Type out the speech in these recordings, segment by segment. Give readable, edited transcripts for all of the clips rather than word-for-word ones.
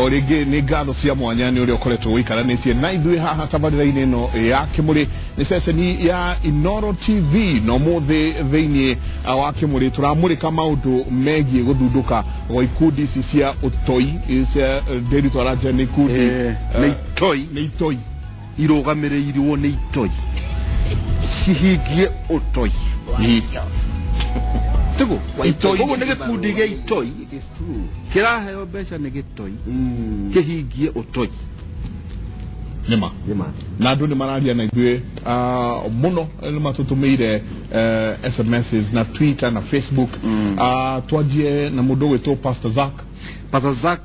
O rĩngĩ nĩ ngatho cia mwanya nĩ ũrĩa ũkoretwo ũikaranĩtie na ithuĩ haha tabarĩra-inĩ ĩno ya Kĩmũrĩ. Nĩ ceceni ya Inoro TV na ũmũthĩ thĩinĩ wa Kĩmũrĩ tũramũrĩka maũndũ megiĩ gũthundũka gwa ikundi ici cia ũtoi cia ndĩri twaranja nĩ ikundi nĩ itoi nĩ itoi irũgamĩrĩirwo nĩ itoi cihingie ũtoi. Tiguo Itoi. Koguo nĩ gĩkundi gĩa itoi kĩraheo mbeca nĩ gĩtoi kĩhingie ũtoi. Nĩma na andũ nĩ mararia na ithuĩ mũno, nĩ matũtũmĩire SMSs na Twitter na Facebook. Twanjie na mũndũ ũgwĩtwo Pastor Zack. Pastor Zack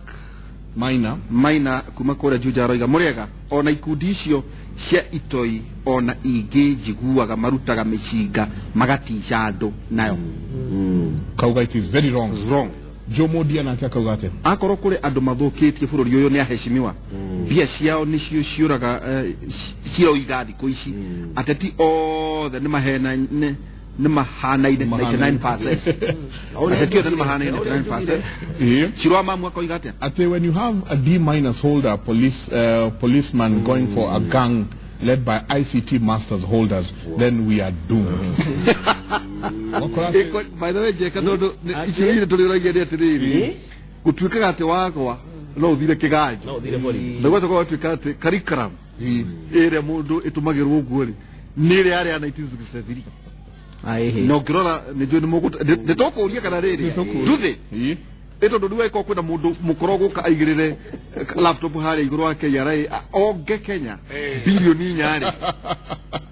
Maina Maina kuma kũrĩa Juja aroiga mũrĩega, ona ikundi icio cia itoi ona ingĩ njiguaga marutaga mĩcinga magatica andũ nayo. Kauga it is very wrong. Wrong. Joe Modia nake akauga atĩa? Akorwo kũrĩ andũ mathũkĩtie bũrũri ũyũ nĩ aheshimiwa, mbia ciao nĩcio ciũraga ciroiga thikũ ici. Ateti othe nĩ mahena nĩ mahanaine 99%. Ateti othe nĩ mahanaine 99%. Cirwa mamu akoiga atĩa? Ati when you have a D minus holder policeman going for a gang led by ICT masters holders, then we are doomed. Wakora By the way, Jeka, tondũ icio igĩrĩ tũrĩ ũragia nĩ atĩrĩrĩ, gũtuĩkaga atĩ wagwa no ũthire kĩganjo No ũthire borithi. Na gwacoka gwatuĩka atĩ curriculum ĩrĩa mũndũ ĩtũmagĩrwo ũguo rĩ nĩ ĩrĩa yarĩ ya 1963 na ũngĩrora nĩ njũĩ nĩ mũgũta nĩ tũkũũria kana rĩrĩ nduthĩ ĩ tondũ rĩu angĩkorwo kwĩna mũndũ mũkoro gũka aigĩrĩre laptop harĩa igũrũ wa KRA onge Kenya bilioni 4 rĩ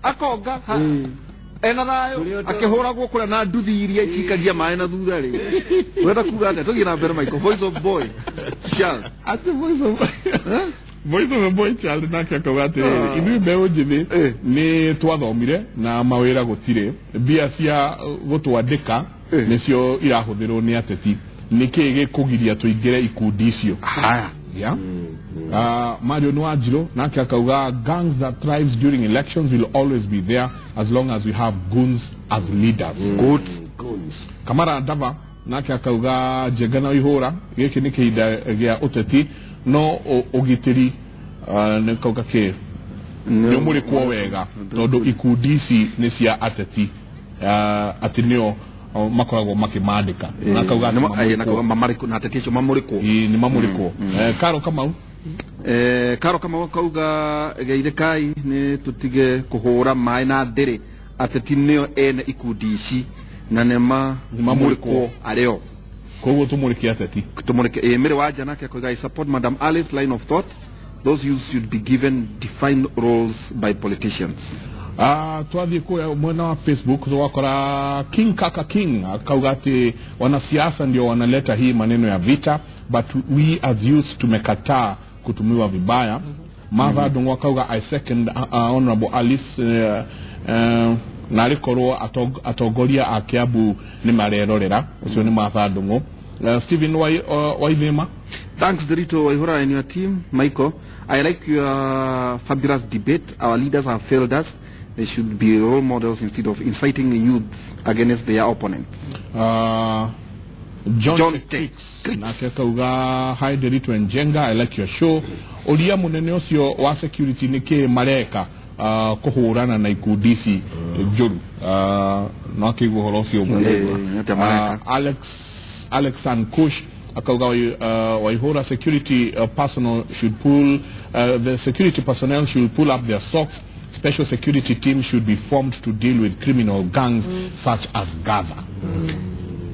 akonga ena thayũ akĩhũragwo kũrĩa na nduthi iria icikagia maĩ na thutha rĩ ũrenda kuga atĩa? Tũthiĩ na mbere Michael. Voice of boy Charles. Ati voice of a boy child nake akauga atĩrĩrĩ, ithuĩ mbeũ njĩthĩ nĩ twathomire na mawĩra gũtirĩ, mbia cia gũtwandĩka nĩcio irahũthĩrwo nĩ ateti, nĩkĩĩ gĩkũgiria tũingĩre ikundi icio? Haya. Yeah. Mario Nwajiro nake akauga gangs that thrives during elections will always be there as long as we have goons as leaders. Good. Goons. Kamara Ndava nake akauga Njenga na Ihũra gĩkĩ nĩ kĩhinda gĩa ũteti no ũgitĩri nĩ kauga kĩ nĩ ũmũrĩkwo wega tondũ ikundi ici nĩ cia ateti, atĩ nĩo makoragwo makĩmandĩka na akauga atĩ mamũrĩkwo. Mamarĩkwo na ateti acio mamũrĩkwo. Ĩĩ, nĩ mamũrĩkwo. Karo Kamau. Karo Kamau akauga geithĩkai nĩ tũtige kũhũra maĩ na ndĩrĩ, ateti nĩo ene ikundi ici na nĩ mamũrĩkwo arĩo. Koguo tũmũrĩke ateti. Tũmũrĩke. Mĩrĩ wa Nja nake akoiga I support Madam Alice line of thought, those youths should be given defined roles by politicians. Twathiĩ kũrĩa mwena wa Facebook twakora King Kaka King akauga atĩ wanasiasa ndio wanaleta hii maneno ya vita, but we as youth tumekataa kutumiwa vibaya. Martha Ndung'u akauga I second Honorable Alice, na arĩkorwo atongoria a Kiambu nĩ marerorera. Ũcio nĩ Martha Ndung'u. Stephen Waithima. Thanks Derito Waihura and your team. Michael, I like your fabulous debate. Our leaders have failed us. They should be role models instead of inciting youth against their opponents. John T. Nake akauga hi Derito and Njenga, I like your show. Ũria mũnene ũcio wa security nĩ kĩ mareka kũhũrana na ikundi ici njũru? No akĩigua ũhoro ũcio ũguo. Atĩa mareka? Alex Sankush akauga Waihura security personnel should pull the security personnel should pull up their socks. Special security teams should be formed to deal with criminal gangs such as Gaza.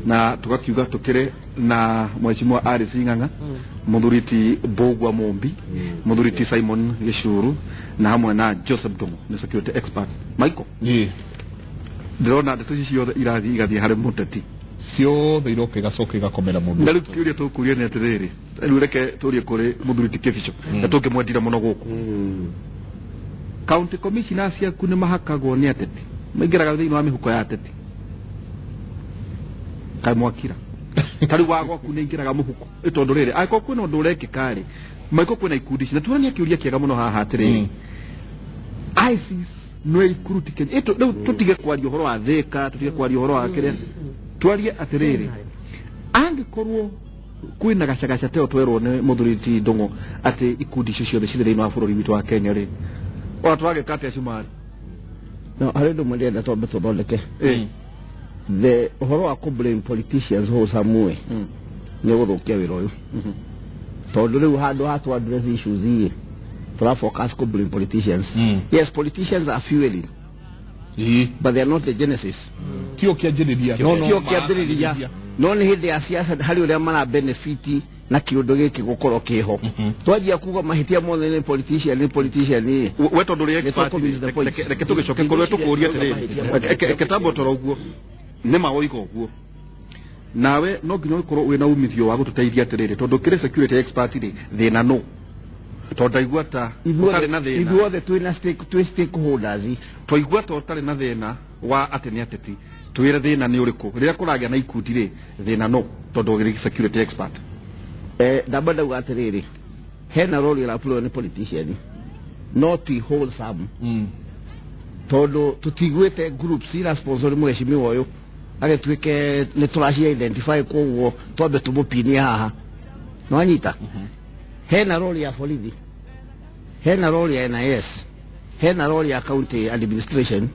Na tugakiuga tukire na mheshimiwa Alice Ng'ang'a, muthuri Mbugua Mumbi, muthuri Simon Gicuru na hamwe na Joseph Ndung'u nĩ security expert. Michael, ndĩrona ndeto ici ciothe irathiĩ igathiĩ harĩ mũteti ciothe iroka igacoka igakomera mũndũ. Na rĩu kĩũria tũkũria nĩ atĩrĩrĩ, rĩu reke tũrie kũrĩ mũthuri ti Kĩbico na tũngĩmwendire mũno gũkũ. County commissioners ciaku nĩ mahakagwo nĩ ateti, maingĩraga thĩinĩ wa mĩhuko ya ateti. Kaĩ mwakira ta rĩu wa gwaku nĩ aingĩraga mũhuko ĩ tondũ rĩrĩ angĩkorwo kwĩna ũndũ ũrekĩka rĩ maiko kwĩna ikundi ici na tuonania kĩũria kĩega mũno haha atĩrĩrĩ, ISIS no ikuruti Kenya rĩu tũtige kwaria ũhoro wa Thĩka, tũtige kwaria ũhoro wa kĩrĩa, twarie atĩrĩrĩ, angĩkorwo Kwĩna gacagaca teo twerwo nĩ mũthuri ti Ndung'u atĩ ikundi icio ciothe cirĩ thĩinĩ wa bũrũri witũ wa Kenya rĩ, ona tũragĩka atĩa Cumari? No harĩ ũndũ ũmwe ndĩrenda twambe tũthondeke. The ũhoro wa kũ blame politicians wholesome nĩ gũthũkia wĩra ũyũ, tondũ rĩu handũ ha to address issues ĩ tũra focus kũ blame politicians. Yes, politicians are fueling, but they are not the genesis. Tio kĩanjĩrĩria. Tio kĩambĩrĩria, no nĩ hĩndĩ ya siasa harĩ ũrĩa mara benefit na kĩũndũ gĩkĩ gũkorwo kĩho. Twanjia kuga mahĩtia mothe nĩ politician, nĩ politician ĩ. We tondũ ũrĩ expert, reke tũgĩcoke kũrĩ tũkũrie atĩrĩrĩ, reke tambo toro ũguo nĩ ma woiga ũguo, nawe no nginya ũkorwo wĩna umithio wa gũtũteithia atĩrĩrĩ, tondũ kĩrĩ security expert rĩ, thĩna nũ? Tondũ ndaigua ta ũtarĩ na thĩna. Ithuothe twĩna stake, twĩ stakeholders. Twaigua ta ũtarĩ na thĩna wa atĩ nĩ ateti, twĩre thĩna nĩ ũrĩkũ rĩrĩa kũragĩa na ikundi rĩ, thĩna nũ? Tondũ ũrĩ security expert. Ndamba ndauga atĩrĩrĩ, hena role ĩrapurwo nĩ politician, no ti wholesome, tondũ tũtiguĩte groups ira sponsor mheshimiwa ũyũ agĩtuĩke nĩ tũraci identify, koguo twambe tũmũpinie haha. Nĩwanyita? Hena role ya borithi, hena role ya NIS, hena role ya county administration,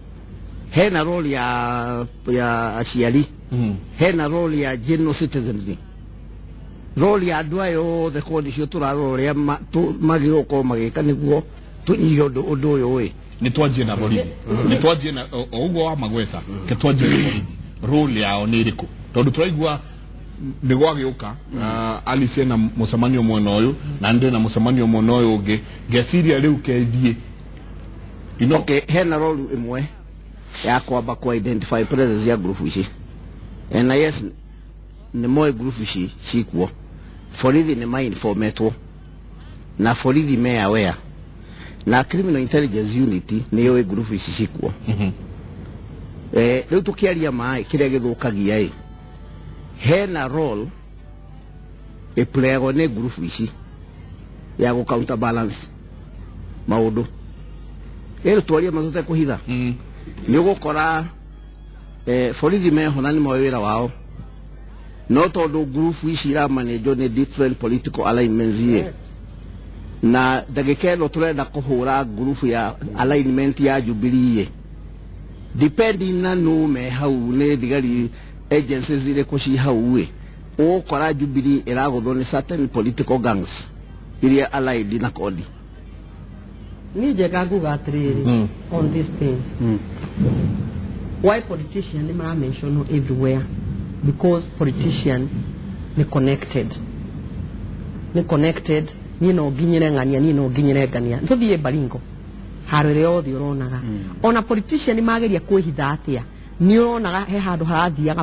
hena role ya aciari, hena role ya general citizenry, role ya andũ aya othe korwo nĩcio tũrarora ũrĩa magĩrĩirwo gũkorwo magĩka nĩguo tũnyihie ũndũ ũyũ ĩ. Nĩ twanjie na borithi, nĩ twanjie na o ũguo wa magweta, ke twanjie na borithi, role yao nĩ ĩrĩkũ? Tondũ tũraigua nĩ gwagĩũka Alice ena mũcemanio mwena ũyũ na ndĩ na mũcemanio mwena ũyũ ũngĩ, ngeciria rĩu kethiĩ. Okay, hena role ĩmwe ya kwamba ku identify presence ya group ici. NIS nĩ moĩ group ici cikuo, borithi nĩ mainformetwo na borithi me aware, na criminal intelligence unit nĩ yũĩ group ici cikuo. Rĩu tũkĩaria maĩ kĩrĩa gĩthũkagia ĩ, hena role ĩplayagwo nĩ group ici ya gũ counterbalance maũndũ. Ĩrĩ twarie matũte kũhitha, nĩ ũgũkora borithi meho na nĩ moĩ wĩra wao, no tondũ group ici iramanĩnjwo nĩ different political alignments ĩ, na ndagĩka ĩno tũrenda kũhũra group ya alignment ya Jubilee ĩ, depending na nũ me hau nĩ thigari agencies irĩkũ ci hau ĩ, ũgũkora Jubilee ĩragũthwo nĩ certain political gangs iria allied na kodi. Niĩ njega nguga atĩrĩrĩ on this thing, why politician nĩ maramentionwo everywhere? Because politician nĩ connected, nĩ connected. Niĩ no nginyĩre ng'ania, niĩ no nginyĩre ng'ania, tũthiĩ Baringo handũ ĩrĩa yothe ũronaga. Ona politician mageria kwĩhitha atĩa, nĩ ũronaga he handũ harathiaga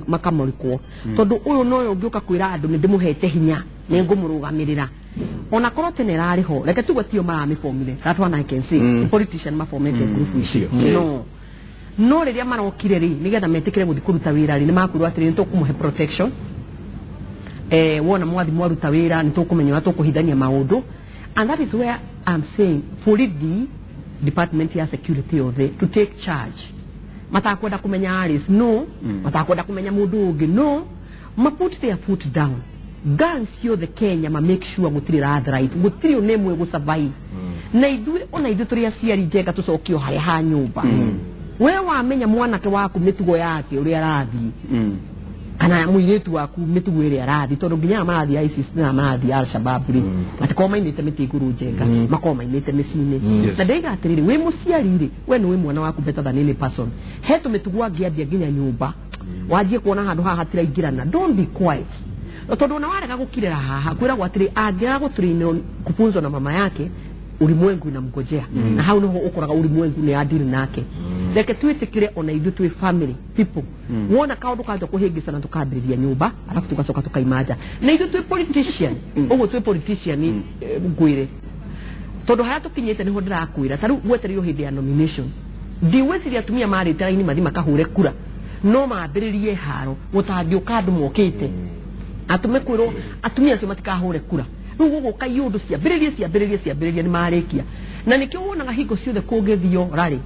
makamũrikwo, tondũ ũyũ noyo ũngĩũka kwĩra andũ nĩ ndĩmũhete hinya, nĩ ngũmũrũgamĩrĩra, ona korwo tene ĩrarĩ ho, reke tuge tio maramĩbomire. That one I can say, politician mabomete group icio, no rĩrĩa marokire rĩ, nĩgetha metĩkĩre gũthiĩ kũruta wĩra rĩ, nĩ makwĩrwo atĩrĩ, nĩ tũkũmũhe protection, wona mwathi mwaruta wĩra nĩ tũkũmenya ũrĩa tũkũhithania maũndũ. And that is where I'm saying borithi department ya security yothe to take charge. Matakwenda kũmenya Alice, no matakwenda kũmenya mũndũ ũngĩ, no ma put their foot down. Gangs ciothe Kenya ma make sure gũtirĩ ra thrive, gũtirĩ one ĩmwe gũ survive. Na ithuĩ ona ithuĩ tũrĩ aciari njega tũcokio harĩa ha nyũmba. We wamenya mwanake waku mĩtugo yake ũrĩa arathiĩ, kana mũirĩtu waku mĩtugo ĩrĩa arathiĩ, tondũ nginya marathiĩ ISIS na marathiĩ Al-Shabaab rĩ, matikorwo mainĩte mĩtĩ igũrũ njega, makorwo mainĩte mĩciĩ-inĩ. Na ndaiga atĩrĩrĩ, wĩ mũciari rĩ, we nĩ wĩ mwana waku better than any person. He tũmĩtugo angĩambia nginya nyũmba, wanjie kuona handũ haha hatiraingĩrana, don't be quiet. Tondũ ona warega gũkirĩra haha, kwĩragwo atĩrĩ, angĩaga gũtrainwo kufunzwa na mama yake, ulimwengu inamngojea. Na hau niho ũkoraga ulimwengu nĩ adili nake. Reke twĩtĩkĩre ona ithuĩ twĩ family people, wona kaũndũ kanja kũhĩngĩcana tũkambĩrĩria nyũmba alafu tũgacoka tũkaima nja. Na ithuĩ twĩ politician, ũguo twĩ politician ngwĩre, tondũ harĩa tũkinyĩte nĩho ndĩrakwĩra. Ta rĩu gwetereirwo hĩndĩ ya nomination, ndigwĩciria atumia marĩte raini mathi makahũre kura, no mambĩrĩrie haro gũtangĩũka andũ mokĩte atũme kwĩrwo atumia acio matikahũre kura. Rĩu gũgũka iũndũ ciambĩrĩrie ciambĩrĩrie ciambĩrĩrie nĩ marĩkia. Na nĩkĩo wonaga hingo ciothe kũngĩthio rarĩ,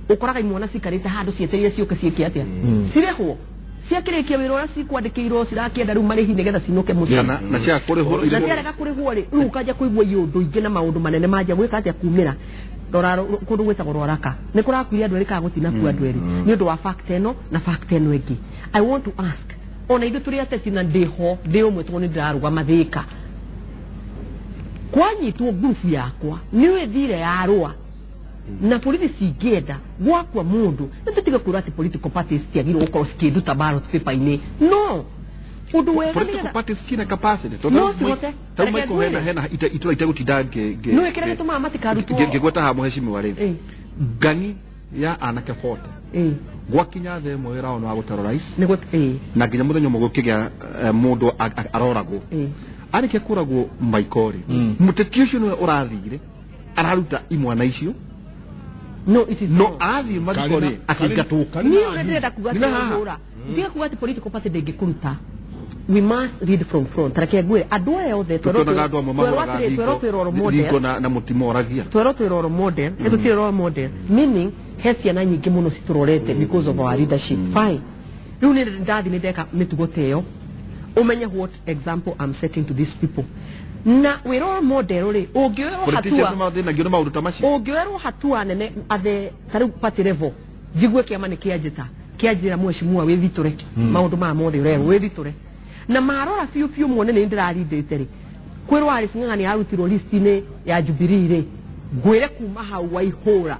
ũkoraga imwana cikarĩte handũ cietereire ciũke ciĩke atĩa, cirĩhwo Ciakĩrĩkia wĩra ũrĩa cikwandĩkĩirwo cirakĩenda rĩu marĩhi nĩgetha cinũke mũciĩ. Na cia kũrĩhwo na ciarega kũrĩhwo rĩ, rĩu ũkanjia kũigua iũndũ ingĩ na maũndũ manene manjia gwĩka atĩa kumĩra. Rora kũndũ gwĩtagwo Rwaraka nĩ kũrakuire andũ erĩ kana gũtinakua andũ erĩ nĩ ũndũ wa fact ĩno na fact ĩno ĩngĩ. I want to ask ona ithuĩ tũrĩ ateti na ndĩho ndĩ ũmwe tondũ nĩ ndĩrarũgama Thĩka, kwanyitwo ngurubu yakwa nĩ ĩthire yarũa na borithi cingĩenda gwakua mũndũ nĩ tũtige kwĩrwo atĩ political parties ciagĩrĩirwo gũkorwo cikĩnduta ballot paper-inĩ. No ũndũ wega political parties cina capacity no cihote. Tau Michael hena hena itura itegũtinda nĩ kĩrĩa gĩtũmaga matikarutwo ngĩgweta haha mũhecimiwa rĩ ngangi ya anake 40 gwakinya the ĩmwe wĩra wao nĩ wa gũterrorize na nginya mũthenya ũmwe gũkĩgĩa mũndũ aroragwo arĩkia kũragwo Michael rĩ mũteti ũcio nĩwe ũrathire araruta imwana icio. No, it is no athi mathiko rĩ akĩingatwo. Niĩ ũrĩa ndĩrenda kuga atĩ ndiga kuga atĩ political party ndĩngĩkũruta. We must lead from front. Reke ngwĩre andũ aya othe twerwo twĩ role model na mũtimoragia twerwo twĩ role model tũtirĩ role model meaning he ciana nyingĩ mũno citũrorete because of our leadership. Fine, rĩu nĩ ndathi nĩ ndeka mĩtugo ta ĩyo, ũmenye what example I'm setting to these people. Na wĩ role model rĩ, ũngĩoerwo hatua ũngĩoerwo hatua nene athe ta rĩu party level njigue kĩama nĩ kĩanjĩta kĩanjĩra mheshimiwa wĩthitũre maũndũ maya mothe ũrerwo wĩthitũre na marora biũ biũ muone nĩ ndĩrarindĩte rĩ kwĩrwo Alice Ng'ang'a nĩ arutirwo list-inĩ ya Jubilee rĩ ngwĩre kuma hau waihũra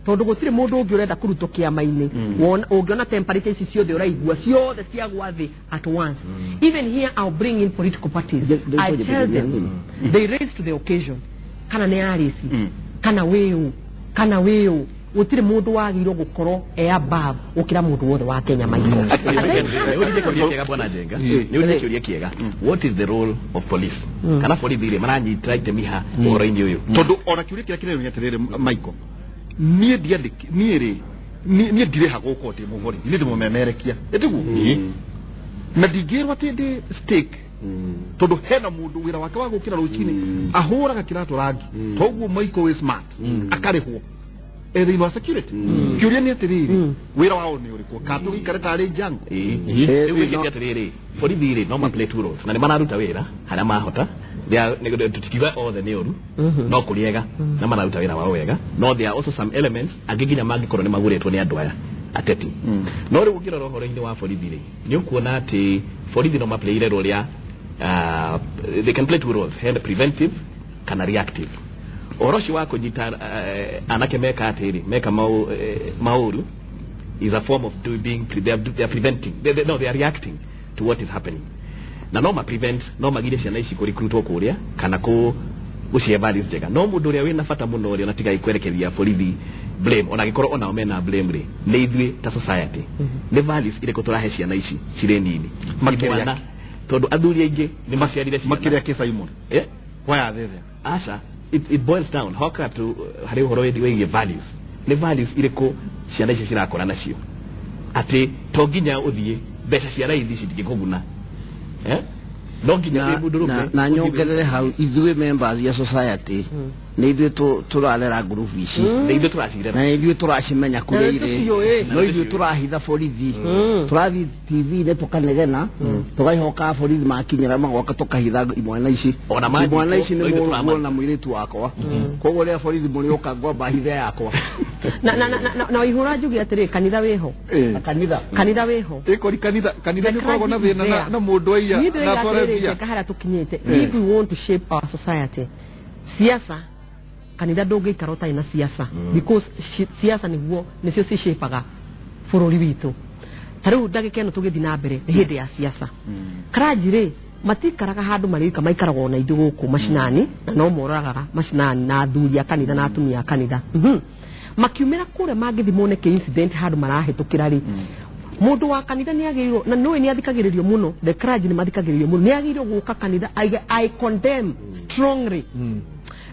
tondũ gũtirĩ mũndũ ũngĩ ũrenda kũrutwo kĩama-inĩ. Ũngĩona temperature ici ciothe ũraigua ciothe ciagwa thĩ at once. Even here I'll bring in political parties. I tell them they raise to the occasion kana nĩ Alice kana wĩũ kana wĩũ gũtirĩ mũndũ wagĩrĩirwo gũkorwo e above gũkĩra mũndũ wothe wa Kenya. Michael, nĩ kĩũria kĩega bwana Njenga, nĩ kĩũria kĩega. What is the role of police? Kana borithi rĩ maranyita itemi ha ũhoro-inĩ ũyũ? Tondũ ona kĩũria kĩrĩa kĩrĩa nĩ atĩrĩrĩ Michael, niĩ ndiandĩki niĩ rĩ niĩ ndirĩhagwo gũkorwo ndĩ mũborithi, niĩ ndĩmũmemerekia ĩtiguo na ndingĩrwo atĩ ndĩ stake tondũ hena mũndũ wĩra wake wa gũkĩra rũcinĩ ahũraga kĩratũ rangi toguo Michael wĩ smart akarĩhwo thĩinĩ wa security. Kĩũria nĩ atĩrĩrĩ wĩra wao nĩ ũrĩkũ? Ka tũgĩikare tarĩ njango? Rĩu wĩkĩte atĩrĩrĩ borithi rĩ no ma play two roles na nĩ mararuta wĩra harĩa mahota. Tũtikiuga othe nĩ ũru no kũrĩ ega na mararuta wĩra wao wega, no there are also some elements angĩ nginya mangĩkorwo nĩ magũrĩtwo nĩ andũ aya ateti. No rĩu ũngĩrora ũhoro-inĩ wa borithi rĩ nĩ ũkuona atĩ borithi no maplayire role ya they can play two roles, hena preventive kana reactive. Ũhoro ũcio wa kũnyita anake meka atĩrĩ meka maũru is a form of being they are preventing they are reacting to what is happening. Na no ma prevent no magire ciana ici kũrecruitwo kũrĩa kana gũcihe values njega. No mũndũ ũrĩa wĩna bata mũno rĩ ona tigai kwerekeria borithi blame ona angĩkorwo onao mena blame rĩ nĩ ithuĩ ta society. Nĩ values irĩkũ tũrahe ciana ici cirĩ nini makĩria tondũ athuri aingĩ nĩ maciarire ciana makĩria kĩ Simon why are they there? Aca it boils down hoka to harĩ ũhoro wĩgiĩ values. Nĩ values irĩkũ ciana ici cirakũra nacio atĩ to nginya ũthiĩ mbeca cia raithi citingĩkũguna no nginya na nyongerere hau ithuĩ members ya society nĩ ithuĩ tũrarera ngurubu ici nĩ ithuĩ tũracirera na ithuĩ tũracimenya kũrĩa irĩ no ithuĩ tũrahitha borithi tũrathiĩ TV-inĩ tũkanegena tũkaihoka borithi makinyĩra magoka tũkahitha imwana ici imwana ici nĩ mũrũguo na mũirĩtu wakwa koguo rĩrĩa borithi mũrĩũka ngwamba hithe yakwa na waihũra njuge atĩrĩ kanitha wĩho kanitha wĩho ĩkori kanitha nĩ ũkoragwo na thĩna na mũndũ aiya na atware mbia harĩa tũkinyĩte. If we want to shape our society, siasa kanitha ndũngĩikara ũtarĩ na siasa because siasa nĩguo nĩcio cishapaga bũrũri witũ. Ta rĩu ndagĩka ĩno tũgĩthiĩ na mbere nĩ hĩndĩ ya siasa. Karanji rĩ matikaraga handũ marĩika maikaraga ona ithuĩ gũkũ macinani na no moragaga macinani na athuri a kanitha na atumia a kanitha. Makiumĩra kũrĩa mangĩthiĩ mone kĩ incident handũ marahĩtũkĩra rĩ mũndũ wa kanitha nĩ agĩrĩirwo na nĩũĩ nĩ athikagĩrĩrio mũno the clergy nĩ mathikagĩrĩrio mũno nĩ agĩrĩirwo gũka kanitha I condemn strongly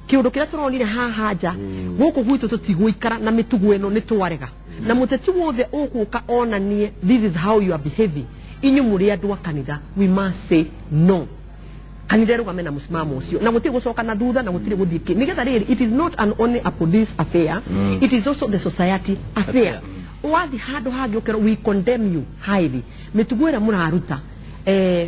kĩũndũ kĩrĩa tũronire haha nja gũkũ gwitũ tũtigũikara na mĩtugo ĩno nĩ twarega na mũteti wothe ũgũka onanie this is how you are behaving inyuĩ mũrĩ andũ a kanitha we must say no. Kanitha ĩrũgame na mũsimamo ũcio na gũtirĩ gũcoka na thutha na gũtirĩ gũthiĩ kĩ nĩgetha rĩrĩ it is not an only a police affair, it is also the society affair. Wathi handũ hangĩ ũkerwo we condemn you highly mĩtugo ĩrĩa mũraruta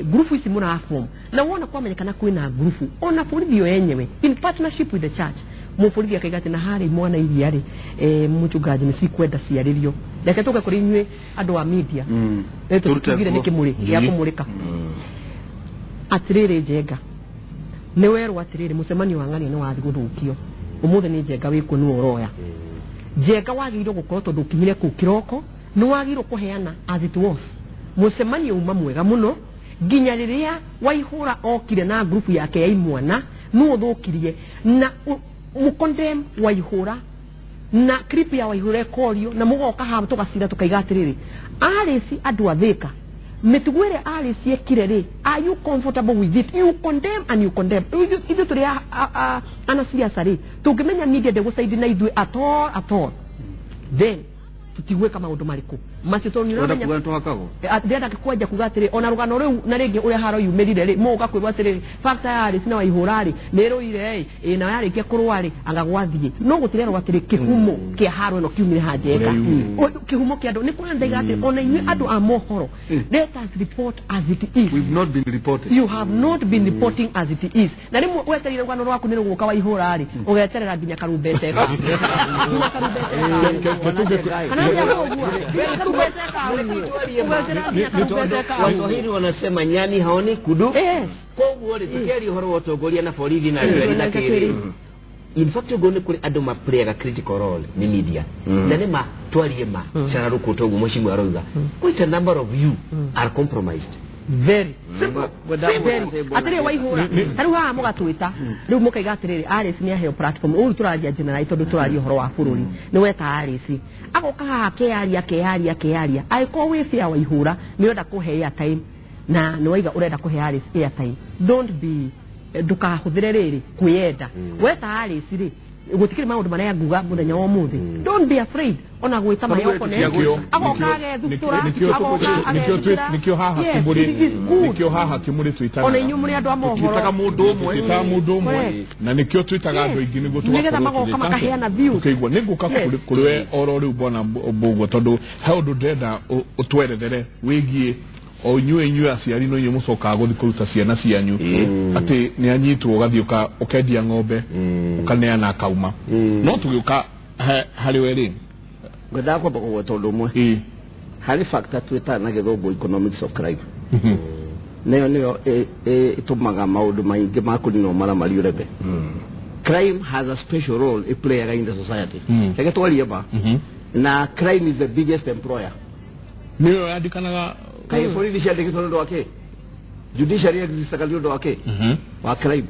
ngurubu ici mũraform na wona kwamenyekana kwĩna ngurubu ona borithi yo yenyewe in partnership with the church mũborithi akaiga atĩ na harĩ mwana iria rĩ mũchungaji nĩ cikwenda ciarĩrio reke tũke kũrĩ inyuĩ andũ a media tũtugire nĩ kĩmũrĩ gĩa kũmũrĩka atĩrĩrĩ Njenga nĩ werwo atĩrĩrĩ mũcemanio wa ng'ania nĩ wathiĩ gũthũkio ũmũthĩ nĩ Njenga wĩkuo nĩwe ũroya Njenga wagĩrĩirwo gũkorwo tondũ ũkinyire kũu kĩroko nĩ wagĩrĩirwo kũheana as it was mũcemanio uma mwega mũno nginya rĩrĩa Waihũra okire na ngurubu yake ya imwana nũ ũthũkirie na mũkondem Waihũra na clip ya Waihũra ĩkorio na mũgoka haha tũgacira tũkaiga atĩrĩrĩ Alice andũ a Thĩka mĩtugo ĩrĩa Alice ekire rĩ, are you comfortable with it? You condemn and you condemn. Ithuĩ tũrĩ anasiasa rĩ tũngĩmenya media ndĩgũcaidi na ithuĩ at all at all then tutigwĩka maũndũ marĩkũ macio tondũ nĩ ũramenya ndĩrenda kwanja kuga atĩrĩ ona rũgano rũu na rĩngĩ ũrĩa haro yumĩrire rĩ mũgoka kwĩrwo atĩrĩrĩ factor ya Alice na Waihũra rĩ nĩ ĩrũire ĩ na yarĩkia kũrũa rĩ anga gwathiĩ no gũtirerwo atĩrĩ kĩhumo kĩa haro ĩno kiumire ha Njenga kĩhumo kĩa andũ nĩ kuona ndaiga atĩ ona inyuĩ andũ a mohoro let us report as it is. We've not been reporting. You have not been reporting as it is. Na rĩmwe weterire rũgano rwaku nĩ rũgũka Waihũra rĩ ũgeterera nginya karumbete nginya karumbete Waswahili wanasema nyani haoni kudu. Koguo rĩ tũkĩaria ũhoro wa ũtongoria na borithi na thigari na kĩrĩ in fact ũguo nĩ kũrĩ andũ maplayaga critical role nĩ media na nĩ ma twarie ma cararũkũ toguo mũcimu arauga quite a number of you are compromised. Very simple. Atĩrĩ Waihũra tarĩu haha mũgatwĩta rĩu mũkaiga atĩrĩrĩ Alice nĩ aheo platform ũũ tũraria general tondũ tũraria ũhoro wa bũrũri nĩ weta Alice agoka haha kearia kearia kearia angĩkorwo wĩ bĩa Waihũra nĩ ũrenda kũhe airtime na nĩ waiga ũrenda kũhe Alice airtime don't be ndũkahũthĩre rĩrĩ kwĩyenda weta Alice rĩ gũtikĩrĩ maũndũ marĩa nguga mũthenya wa ũmũthĩ don't be afraid ona gwĩta mayokone agoka agethutura agoka agethutura nikio haha kimuri nikio haha kimuri twitaga ona inyuĩ mũrĩ andũ a mohoro twitaga mũndũ ũmwe twitaga mũndũ ũmwe na nikio twitaga andũ aingĩ nĩguo nĩgetha magoka makaheana views ũkaigua nĩ ngũka kũrĩ we oro rĩu bwana Mbũgua tondũ he ũndũ ndĩrenda ũtwerethere wĩgiĩ o inyuĩ inyuĩ aciari no inyuĩ mũcokaga gũthiĩ kũruta ciana cianyu atĩ nĩ anyitwo ũgathiĩ ũkendia ng'ombe ũkaneana akauma no tũgĩũka harĩ we rĩ ngwendaga kwamba kũgweta ũndũ ũmwe harĩ factor twĩtaga na gĩthũngũ economics of crime nayo nĩyo ĩtũmaga maũndũ maingĩ ma kũninwo maramari ũrebe. Crime has a special role it plays in the society. Reke twarie ma na crime is the biggest employer nĩyo yandĩkanaga kaĩ borithi ciandĩkĩtwo nĩ ũndũ wa kĩ judiciary existaga nĩ ũndũ wa kĩ wa crime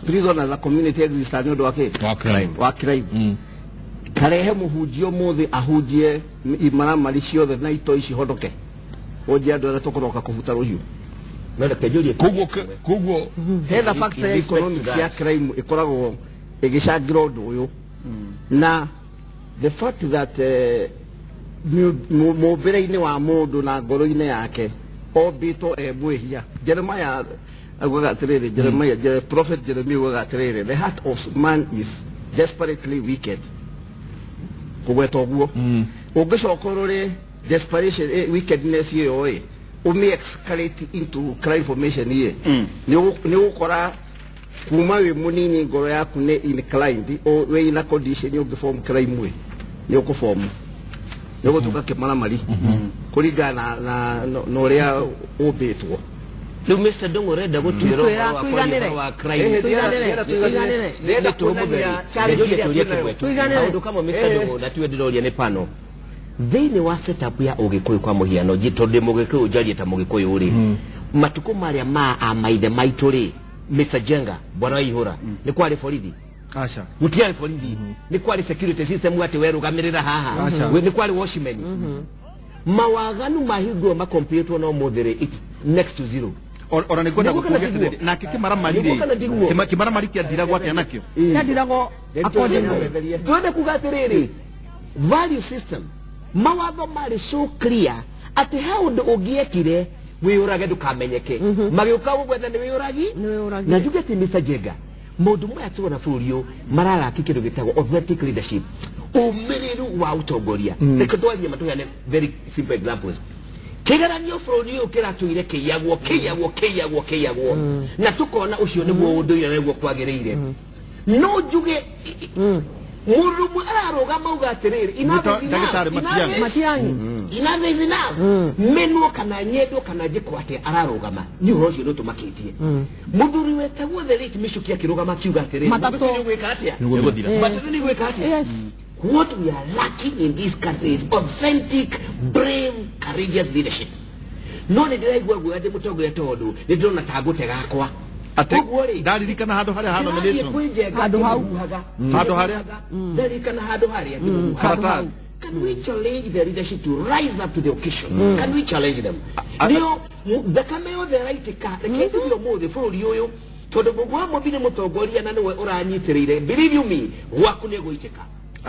prison as a community existaga nĩ ũndũ wa kĩ wa crime karehe mũhunjia ũmũthĩ ahunjie imaramari ciothe na itoi cihonoke ũnjie andũ arĩa tũkũroka kũbuta rũhiũ no reke njũrie koguo hena factor ya economics ya crime ĩkoragwo ĩgĩcangĩra ũndũ ũyũ na the fact that mũmbĩre-inĩ wa mũndũ na ngoro-inĩ yake ombĩtwo e mwĩhia Jeremiah augaga atĩrĩrĩ prophet Jeremiah augaga atĩrĩrĩ the heart of man is desperately wicked kũgweta ũguo ũngĩcoka ũrore desperation wickedness ĩyo ĩ ũmĩ escalate into crime formation ĩ nĩ ũgũkora kuma wĩ mũnini ngoro yaku nĩ inclined wĩ ina condition ũngĩform crime ĩ nĩ ũkũform nĩ ũgũtuĩka kĩmaramari kũringana na ũrĩa ũmbĩtwo rĩu Mr. Ndung'u ũrenda gũtuĩra ũhoro wa crime ndĩrenda kuonania maũndũ kamwe Mr. Ndung'u na tiwe ndĩroria nĩ pano thĩinĩ wa setup ya ũgĩkũyũ kwa mũhiano tondũ ndĩ mũgĩkũyũ njarie ta mũgĩkũyũ rĩ matukũ marĩa ma amaithe maitũ rĩ Mr. Njenga bwana Waihũra nĩ kwarĩ borithi aca gũtiarĩ borithi nĩ kwarĩ security system atĩ werũgamĩrĩra haha nĩ kwarĩ watchman mawaganu mahingwo makompyutwo no mũthĩ rĩ it's next to zero ona nĩ ngwenda gũkũria atĩrĩrĩ nake kĩmaramari rĩ kĩmaramari kĩathiragwo atĩa nakĩo kĩathiragwo according twende kuga atĩrĩrĩ value system mawatho marĩ so clear atĩ he ũndũ ũngĩekire wĩyũrage ndũkamenyeke magĩũka gũgwetha nĩ wĩyũragi na njuge atĩ Mr. Njenga maũndũ maya tuona bũrũri ũyũ mararaki kĩndũ gĩtagwo authentic leadership ũmĩrĩru wa ũtongoria reke twarie matũheane very simple examples Kĩgeranio bũrũri ũyũ kĩratũire kĩiyagwo kĩiyagwo kĩiyagwo kĩiyagwo na tũkona ũcio nĩguo ũndũire nĩguo kwagĩrĩire. No njuge mũndũ ũmwe ararũgama auga atĩrĩrĩ Matiang'i enough is enough. Menwo kana nyendwo kana njĩkwo atĩa ararũgama nĩ ũhoro ũcio nĩũtũmakĩtie. Mũthuri wetagwo the late Michuki akĩrũgama akiuga atĩrĩrĩ matatũ nĩ gwĩka atĩa matatũ nĩ gwĩka atĩa. What we are lacking in this country is authentic, brave, courageous leadership. No nĩ ndĩraigua guoya ndĩ mũtongoria tondũ nĩ ndĩrona ta ngũte gakwa. Ũguo rĩ ndaririkana handũ harĩa ha nomination handũ hau handũ harĩa ndarikana handũ harĩa ngĩmũhuhaga. Can we challenge the leadership to rise up to the occasion? Can we challenge them? Nĩo thakame yothe ĩraitĩka reke njuge ũmũthĩ bũrũri ũyũ tondũ Mũgũa Mũmbi nĩ mũtongoria na nĩwe ũranyitĩrĩire. Believe you me, gwaku nĩ gũitĩka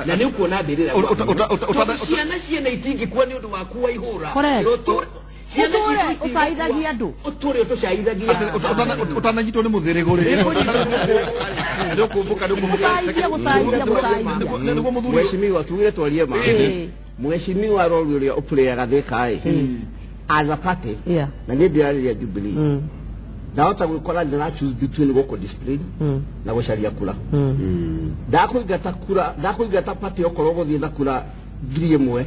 na nĩ ũkuona mbĩrĩra gwaku. Ciana ciene itingĩkua nĩ ũndũ waku wa ihũra. Ũtũre ũcaithagia andũ. Ũtũre ũtũcaithagia. Ũtananyitwo nĩ mũthĩrĩgo rĩ. Nĩũkũmbũka nĩũkũmbũka. Nĩguo mũthuri. Mheshimiwa tuge twarie ma. Mheshimiwa role ũrĩa ũplayaga Thika ĩ as a party na niĩ ndĩrarĩria Jubilee. Ndahota gwĩkora ndĩra choose between gũkũ discipline na gũcaria kura. Ndakũingata kura ndakũingata party okorwo gũthiĩ na kura 1,000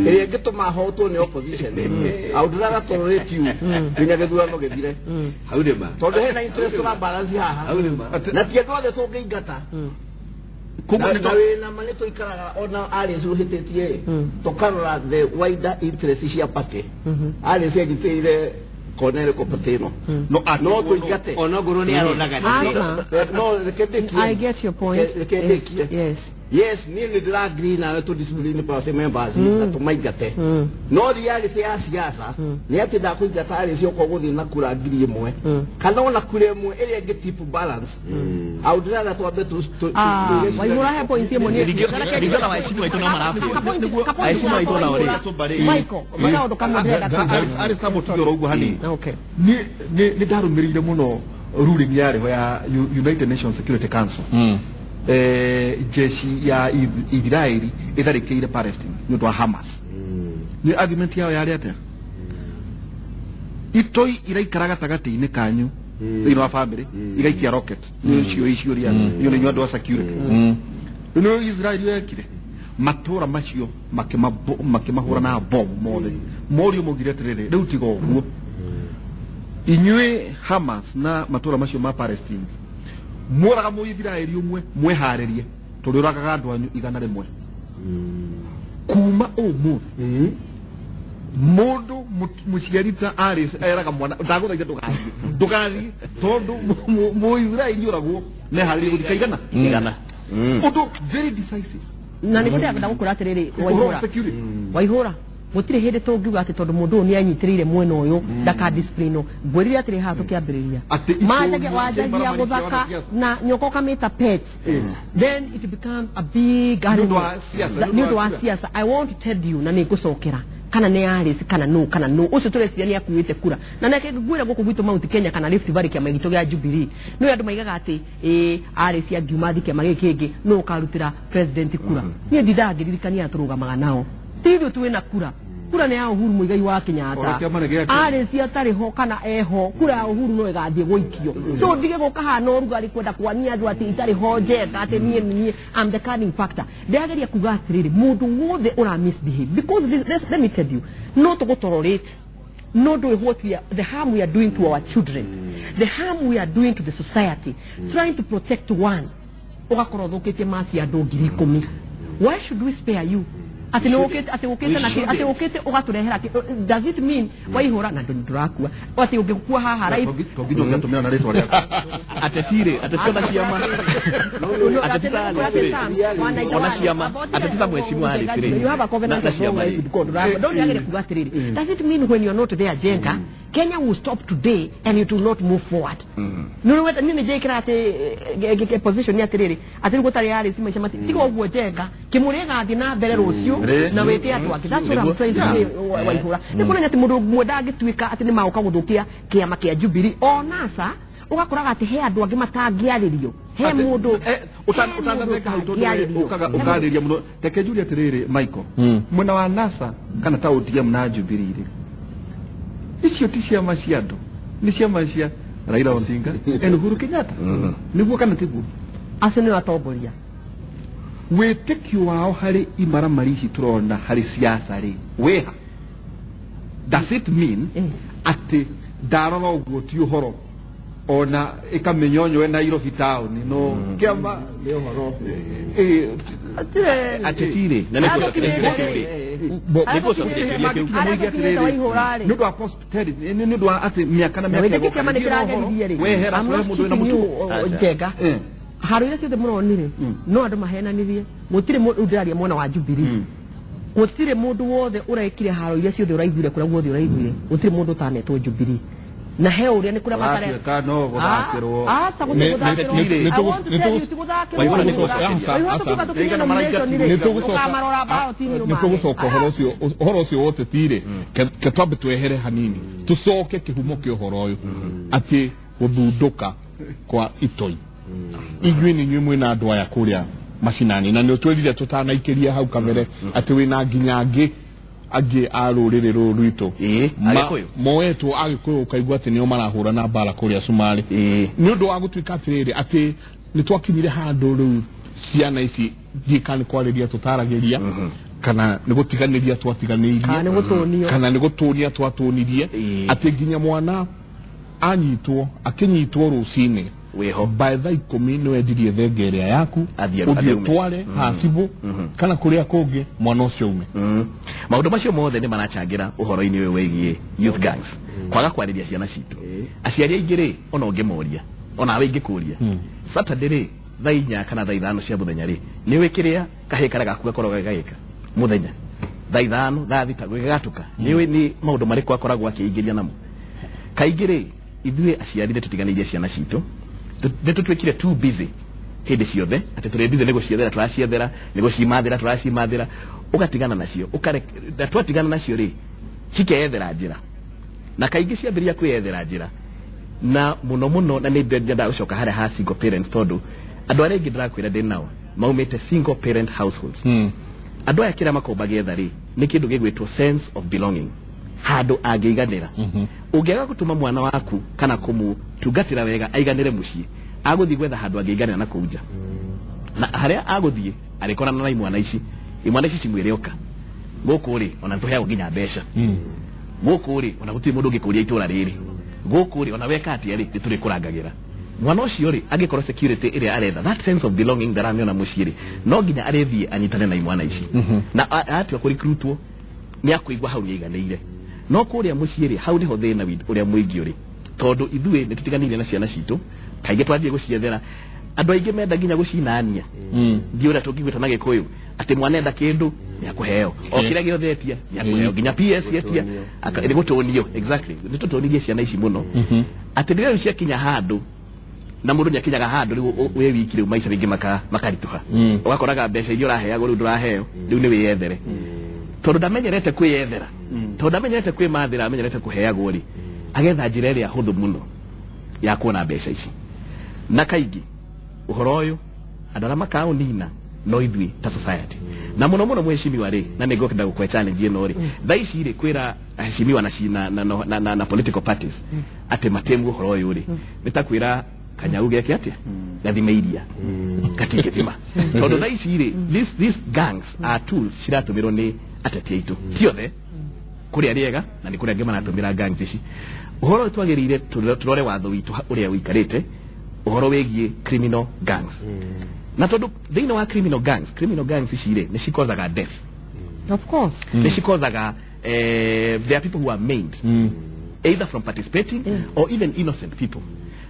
ĩrĩa ĩngĩtũma hotwo nĩ opposition. I would rather tolerate you nginya gĩthurano gĩthire. Hau nĩ ma. Tondũ hena interest ũra balance haha. Na ti andũ othe tũngĩingata. Na wĩna ma nĩ tũikaraga ona Alice ũhĩtĩtie tũkarora the wider interest cia party. Alice anyitĩrĩire kona ĩrĩkũ party ĩno. No tũingate. Onongorwo nĩ aronaga. No reke ndĩkie. I get your point. Reke ndĩkie. Yes. Yes, niĩ nĩ ndĩra agree nawe tũ discipline party members na tũmaingate. No reality ya siasa nĩ atĩ ndakũingata Alice okorwo gũthiĩ na kura 1,000 kana ona kura 1 ĩrĩa ĩngĩ tip balance. I would rather twambe Waihũra he point ĩmwe niĩ ringana wa heshima itũ no marabia. Heshima itũ nao rĩ. Michael, kaũndũ kamwe ndĩrenda kuuga. Alice amũtige oro ũguo hanini. Okay. Nĩ ndarũmĩrĩire mũno ruling yarĩho ya United Nations Security Council. Jeshi ya Israeli ĩtharĩkĩire Palestine nĩ ũndũ wa Hamas. Nĩ argument yao yarĩ atĩa? Itoi iraikara gatagatĩ-inĩ kanyu thĩinĩ wa family igaikia rocket nĩ cio icio nĩ inyuĩ andũ a security. Nĩ Israeli yekire matũra macio makĩmahũra na bomu mothe. Morio maugire atĩrĩrĩ rĩu tiga ũguo inyuĩ Hamas na matũra macio ma Palestine mũraga Mũisiraeli ũmwe mwĩharĩrie tondũ ũragaga andũ anyu 100. Kuma ũmũthĩ mũndũ mũciari ta Alice eraga mwana ndagũthaitha ndũgathiĩ ndũgathiĩ tondũ Mũisiraeli ũragwo neharĩrie gũthika 100. Ũndũ very decisive. Na nĩ ndĩrenda gũkũra atĩrĩrĩ Waihũra. Waihũra gũtirĩ hĩndĩ tũngiuga atĩ tondũ mũndũ ũyũ nĩ anyitĩrĩire mwena ũyũ ndaka discipline. Ngwĩrire atĩrĩ haha tũkĩambĩrĩria manjagia gũthaka na nyoka ũkamĩta pet, then it becomes a big animal nĩ ũndũ wa siasa. I want to tell you na nĩ ngũcokera kana nĩ Alice kana no kana no ũcio tũreciria nĩ akuĩte kura na nake ngwĩra gũkũ gwitũ Mount Kenya kana Rift Valley kĩama gitũ gĩa Jubilee nĩ andũ maigaga atĩ ĩ Alice angiuma thiĩ kĩama gĩkĩ kĩngĩ no ũkarutĩra president kura. Niĩ ndindaga ngĩririkania tũrũgamaga nao ti ithuĩ twĩna kura. Kura nĩ ya Uhuru Muigai wa Kenyatta. Alice atarĩ ho kana eho kura ya Uhuru no ĩgathiĩ gũikio. So ndige gũka haha ũrugarĩ kwenda kwania andũ atĩ itarĩ ho njega atĩ niĩ niĩ I'm the cunning factor. Ndĩrageria kuga atĩrĩrĩ mũndũ wothe ũra misbehave because this, let me tell you no tũgũtolerate no ndũĩ what we are, the harm we are doing to our children, the harm we are doing to the society, trying to protect one ũgakorwo ũthũkĩtie maci andũ 10,000. Why should we spare you? Ati nĩũkĩte atĩ ũkĩte na atĩ ũkĩte ũgatũrehera does it mean waihũra na ndũrakua atĩ ũngĩkua haha right tonginya ũngĩatũmĩra na rĩtwa rĩaku atetire atetira ciama atetira ona ciama atetira mheshimiwa Alice rĩ you have a covenant na ciama rĩ don't yagere kuga atĩrĩrĩ does it mean when you are not there Jenga Kenya will stop today and it will not move forward. No no niĩ nĩnjĩkĩra atĩ position nĩ atĩrĩrĩ atĩ gũtarĩ Alice maica mati tiga ũguo Jenga kĩmũrĩ gathiĩ na mbere rũciũ na wĩte andũ angĩ. That's what I'm trying to say Waihũra. Nĩ kuonania atĩ mũndũ ũmwe ndangĩtuĩka atĩ nĩ magoka gũthũkia kĩama kĩa Jubilee o NASA ũgakoraga atĩ he andũ angĩ matangĩarĩrio he mũndũ ũtanatheka hau tondũ ũkaga ũkarĩria mũno. Reke njurie atĩrĩrĩ Michael, mwena wa NASA kana ta ODM na Jubilee rĩ Icio ti ciama cia andũ, nĩ ciama cia Raila Odinga and Uhuru Kenyatta. Nĩguo kana tiguo? Acio nĩo atongoria. Wĩtĩkio wao harĩ imaramari ici tũrona harĩ siasa rĩ wĩha? Does it mean atĩ ndarora ũguo ti ũhoro ona ĩkamenyonywo Nairobi town no kĩama nĩ ũhoro atetire na nĩ nĩ ũndũ wa prosperity, nĩ ũndũ wa atĩ mĩaka na mĩaka wehera kũrĩa mũndũ wĩna mũtugo njega haro iria ciothe mũronire no andũ mahenanirie. Gũtirĩ mũndũ ndĩraria mwena wa Jubilee, gũtirĩ mũndũ wothe ũrekire haro iria ciothe ũraiguire kũrĩa guothe ũraiguire, gũtirĩ mũndũ ũtanetwo Jubilee. Na he ũrĩa nĩ kũrĩa matare no gũthakĩrwo. Aca gũtirĩ gũthakĩrwo. I want to tell you ti gũthakĩrwo. Nĩ tũgũcoka ũhoro ũcio wote tirĩ ke twambe twehere hanini tũcoke kĩhumo kĩa ũhoro ũyũ atĩ gũthundũka kwa itoi. Inyuĩ nĩ inyuĩ mwĩna andũ aya kũrĩa macinani na nĩ ũtwĩrire tũtanaikĩria hau kabere atĩ wĩna nginya angĩ a rũrĩrĩ rũrũ rwitũ moetwo Agĩkũyũ ũkaigua atĩ nĩo marahũrana mbara kũrĩa Cumarĩ nĩ ũndũ wa gũtuĩka atĩrĩrĩ atĩ nĩ twakinyire handũ rĩu ciana ici ndiũĩ kana nĩ kwarĩria tũtaragĩria kana nĩ gũtiganĩria twatiganĩirie kana nĩ gũtũnia twatũnirie atĩ nginya mwana anyitwo akĩnyitwo rũcinĩ wĩho by thaa 10 nĩ wendirie thenge ĩrĩa yaku ũthiĩ ũtware hacibũ kana kũrĩa kũngĩ mwana ũcio ume. Maũndũ macio mothe nĩ maracangĩra ũhoro-inĩ ũyũ wĩgiĩ youth gangs, kwaga kwarĩria ciana citũ. Aciari aingĩ rĩ ona ũngĩmoria onawe ingĩkũria Saturday rĩ thaa 4 kana thaa 5 cia mũthenya rĩ nĩ ũĩ kĩrĩa kahĩĩ karĩa gaku gakoragwo gagĩka mũthenya thaa 5 thaa 6 gĩgatũka, nĩ ũĩ nĩ maũndũ marĩkũ akoragwo akĩingĩria namo. Kaingĩ rĩ ithuĩ aciari nĩ tũtiganĩirie ciana citũ, nĩ tũtuĩkire too busy hĩndĩ ciothe atĩ tũrĩ busy nĩ gũciethera tũraciethera nĩ gũcimathĩra tũracimathĩra, ũgatigana nacio na twatigana nacio rĩ cikeyethera njĩra, na kaingĩ ciambĩrĩria kwĩyethera njĩra na mũno mũno, na nĩ ndendaga gũcoka harĩa ha single parents tondũ andũ arĩa aingĩ ndĩrakwĩra ndĩ nao maumĩte single parent households. Andũ aya kĩrĩa makoragwo magĩetha rĩ nĩ kĩndũ gĩgwĩtwo sense of belonging, handũ angĩiganĩra. Ũngĩaga gũtũma mwana waku kana kũmũtungatĩra wega aiganĩre mũciĩ, agũthiĩ gwetha handũ angĩiganĩra na kũu nja, na harĩa agũthiĩ arĩkorana na imwana ici, imwana ici cimwĩre ũka gũkũ rĩ ona nĩtũheagwo nginya mbeca, gũkũ rĩ ona gũtirĩ mũndũ ũngĩkũria itũra rĩrĩ, gũkũ rĩ ona weka atĩa rĩ nĩtũrĩkũrangagĩra. Mwana ũcio rĩ angĩkorwo security ĩrĩa aretha, that sense of belonging ndaramĩona mũciĩ rĩ, no nginya arĩthiĩ anyitane na imwana ici, na atua kũrecruitwo nĩ akũigua hau nĩaiganĩire. No kũrĩa mũciĩ rĩ hau nĩho thĩna ũrĩa mũingĩ ũrĩ, tondũ ithuĩ nĩ tũtiganĩire na ciana citũ, kaingĩ twathiĩ gũciethera. Andũ aingĩ menda nginya gũcinania, ndiũ ũrĩa tũngĩgwĩta na Gĩkũyũ atĩ mwana enda kĩndũ nĩ akũheo, o kĩrĩa gĩothe etia nĩ akũheo, nginya PS etia nĩ gũtũnio. Exactly, nĩ tũtũnirie ciana ici mũno atĩ rĩrĩa rĩu ciakinya handũ na mũndũ nĩakinyaga handũ rĩu wĩ wiki rĩu maica rĩngĩ makaritũha, ũgakoraga mbeca iria ũraheagwo rĩu ndũraheo, rĩu nĩ wĩyethere tondũ ndamenyerete kwĩyethera, tondũ ndamenyerete kwĩmathĩra, amenyerete kũheagwo rĩ, agetha njĩra ĩrĩa hũthũ mũno ya kuona mbeca ici. Na kaingĩ ũhoro ũyũ andũ arĩa makaũnina no ithuĩ ta society, na mũno mũno mheshimiwa rĩ, na nĩngũkenda gũkũhe challenge ĩno rĩ, thaa ici rĩ kwĩra aheshimiwa na political parties atĩ matemu ũhoro ũyũ rĩ, nĩ ta kwĩra kanyau geke atĩa gathime iria gatingĩthima, tondũ thaa ici rĩ these gangs are tools ciratũmĩrwo nĩ ateti aitũ ti othe, kũrĩ arĩa ega na nĩ kũrĩ angĩ maratũmĩra gangs ici. Ũhoro ũyũ twagĩrĩire tũrore watho witũ ũrĩa ũikarĩte ũhoro wĩgiĩ criminal gangs, na tondũ thĩinĩ wa criminal gangs ici rĩ nĩ cikozaga death, of course nĩ cikozaga there are people who are maimed either from participating or even innocent people.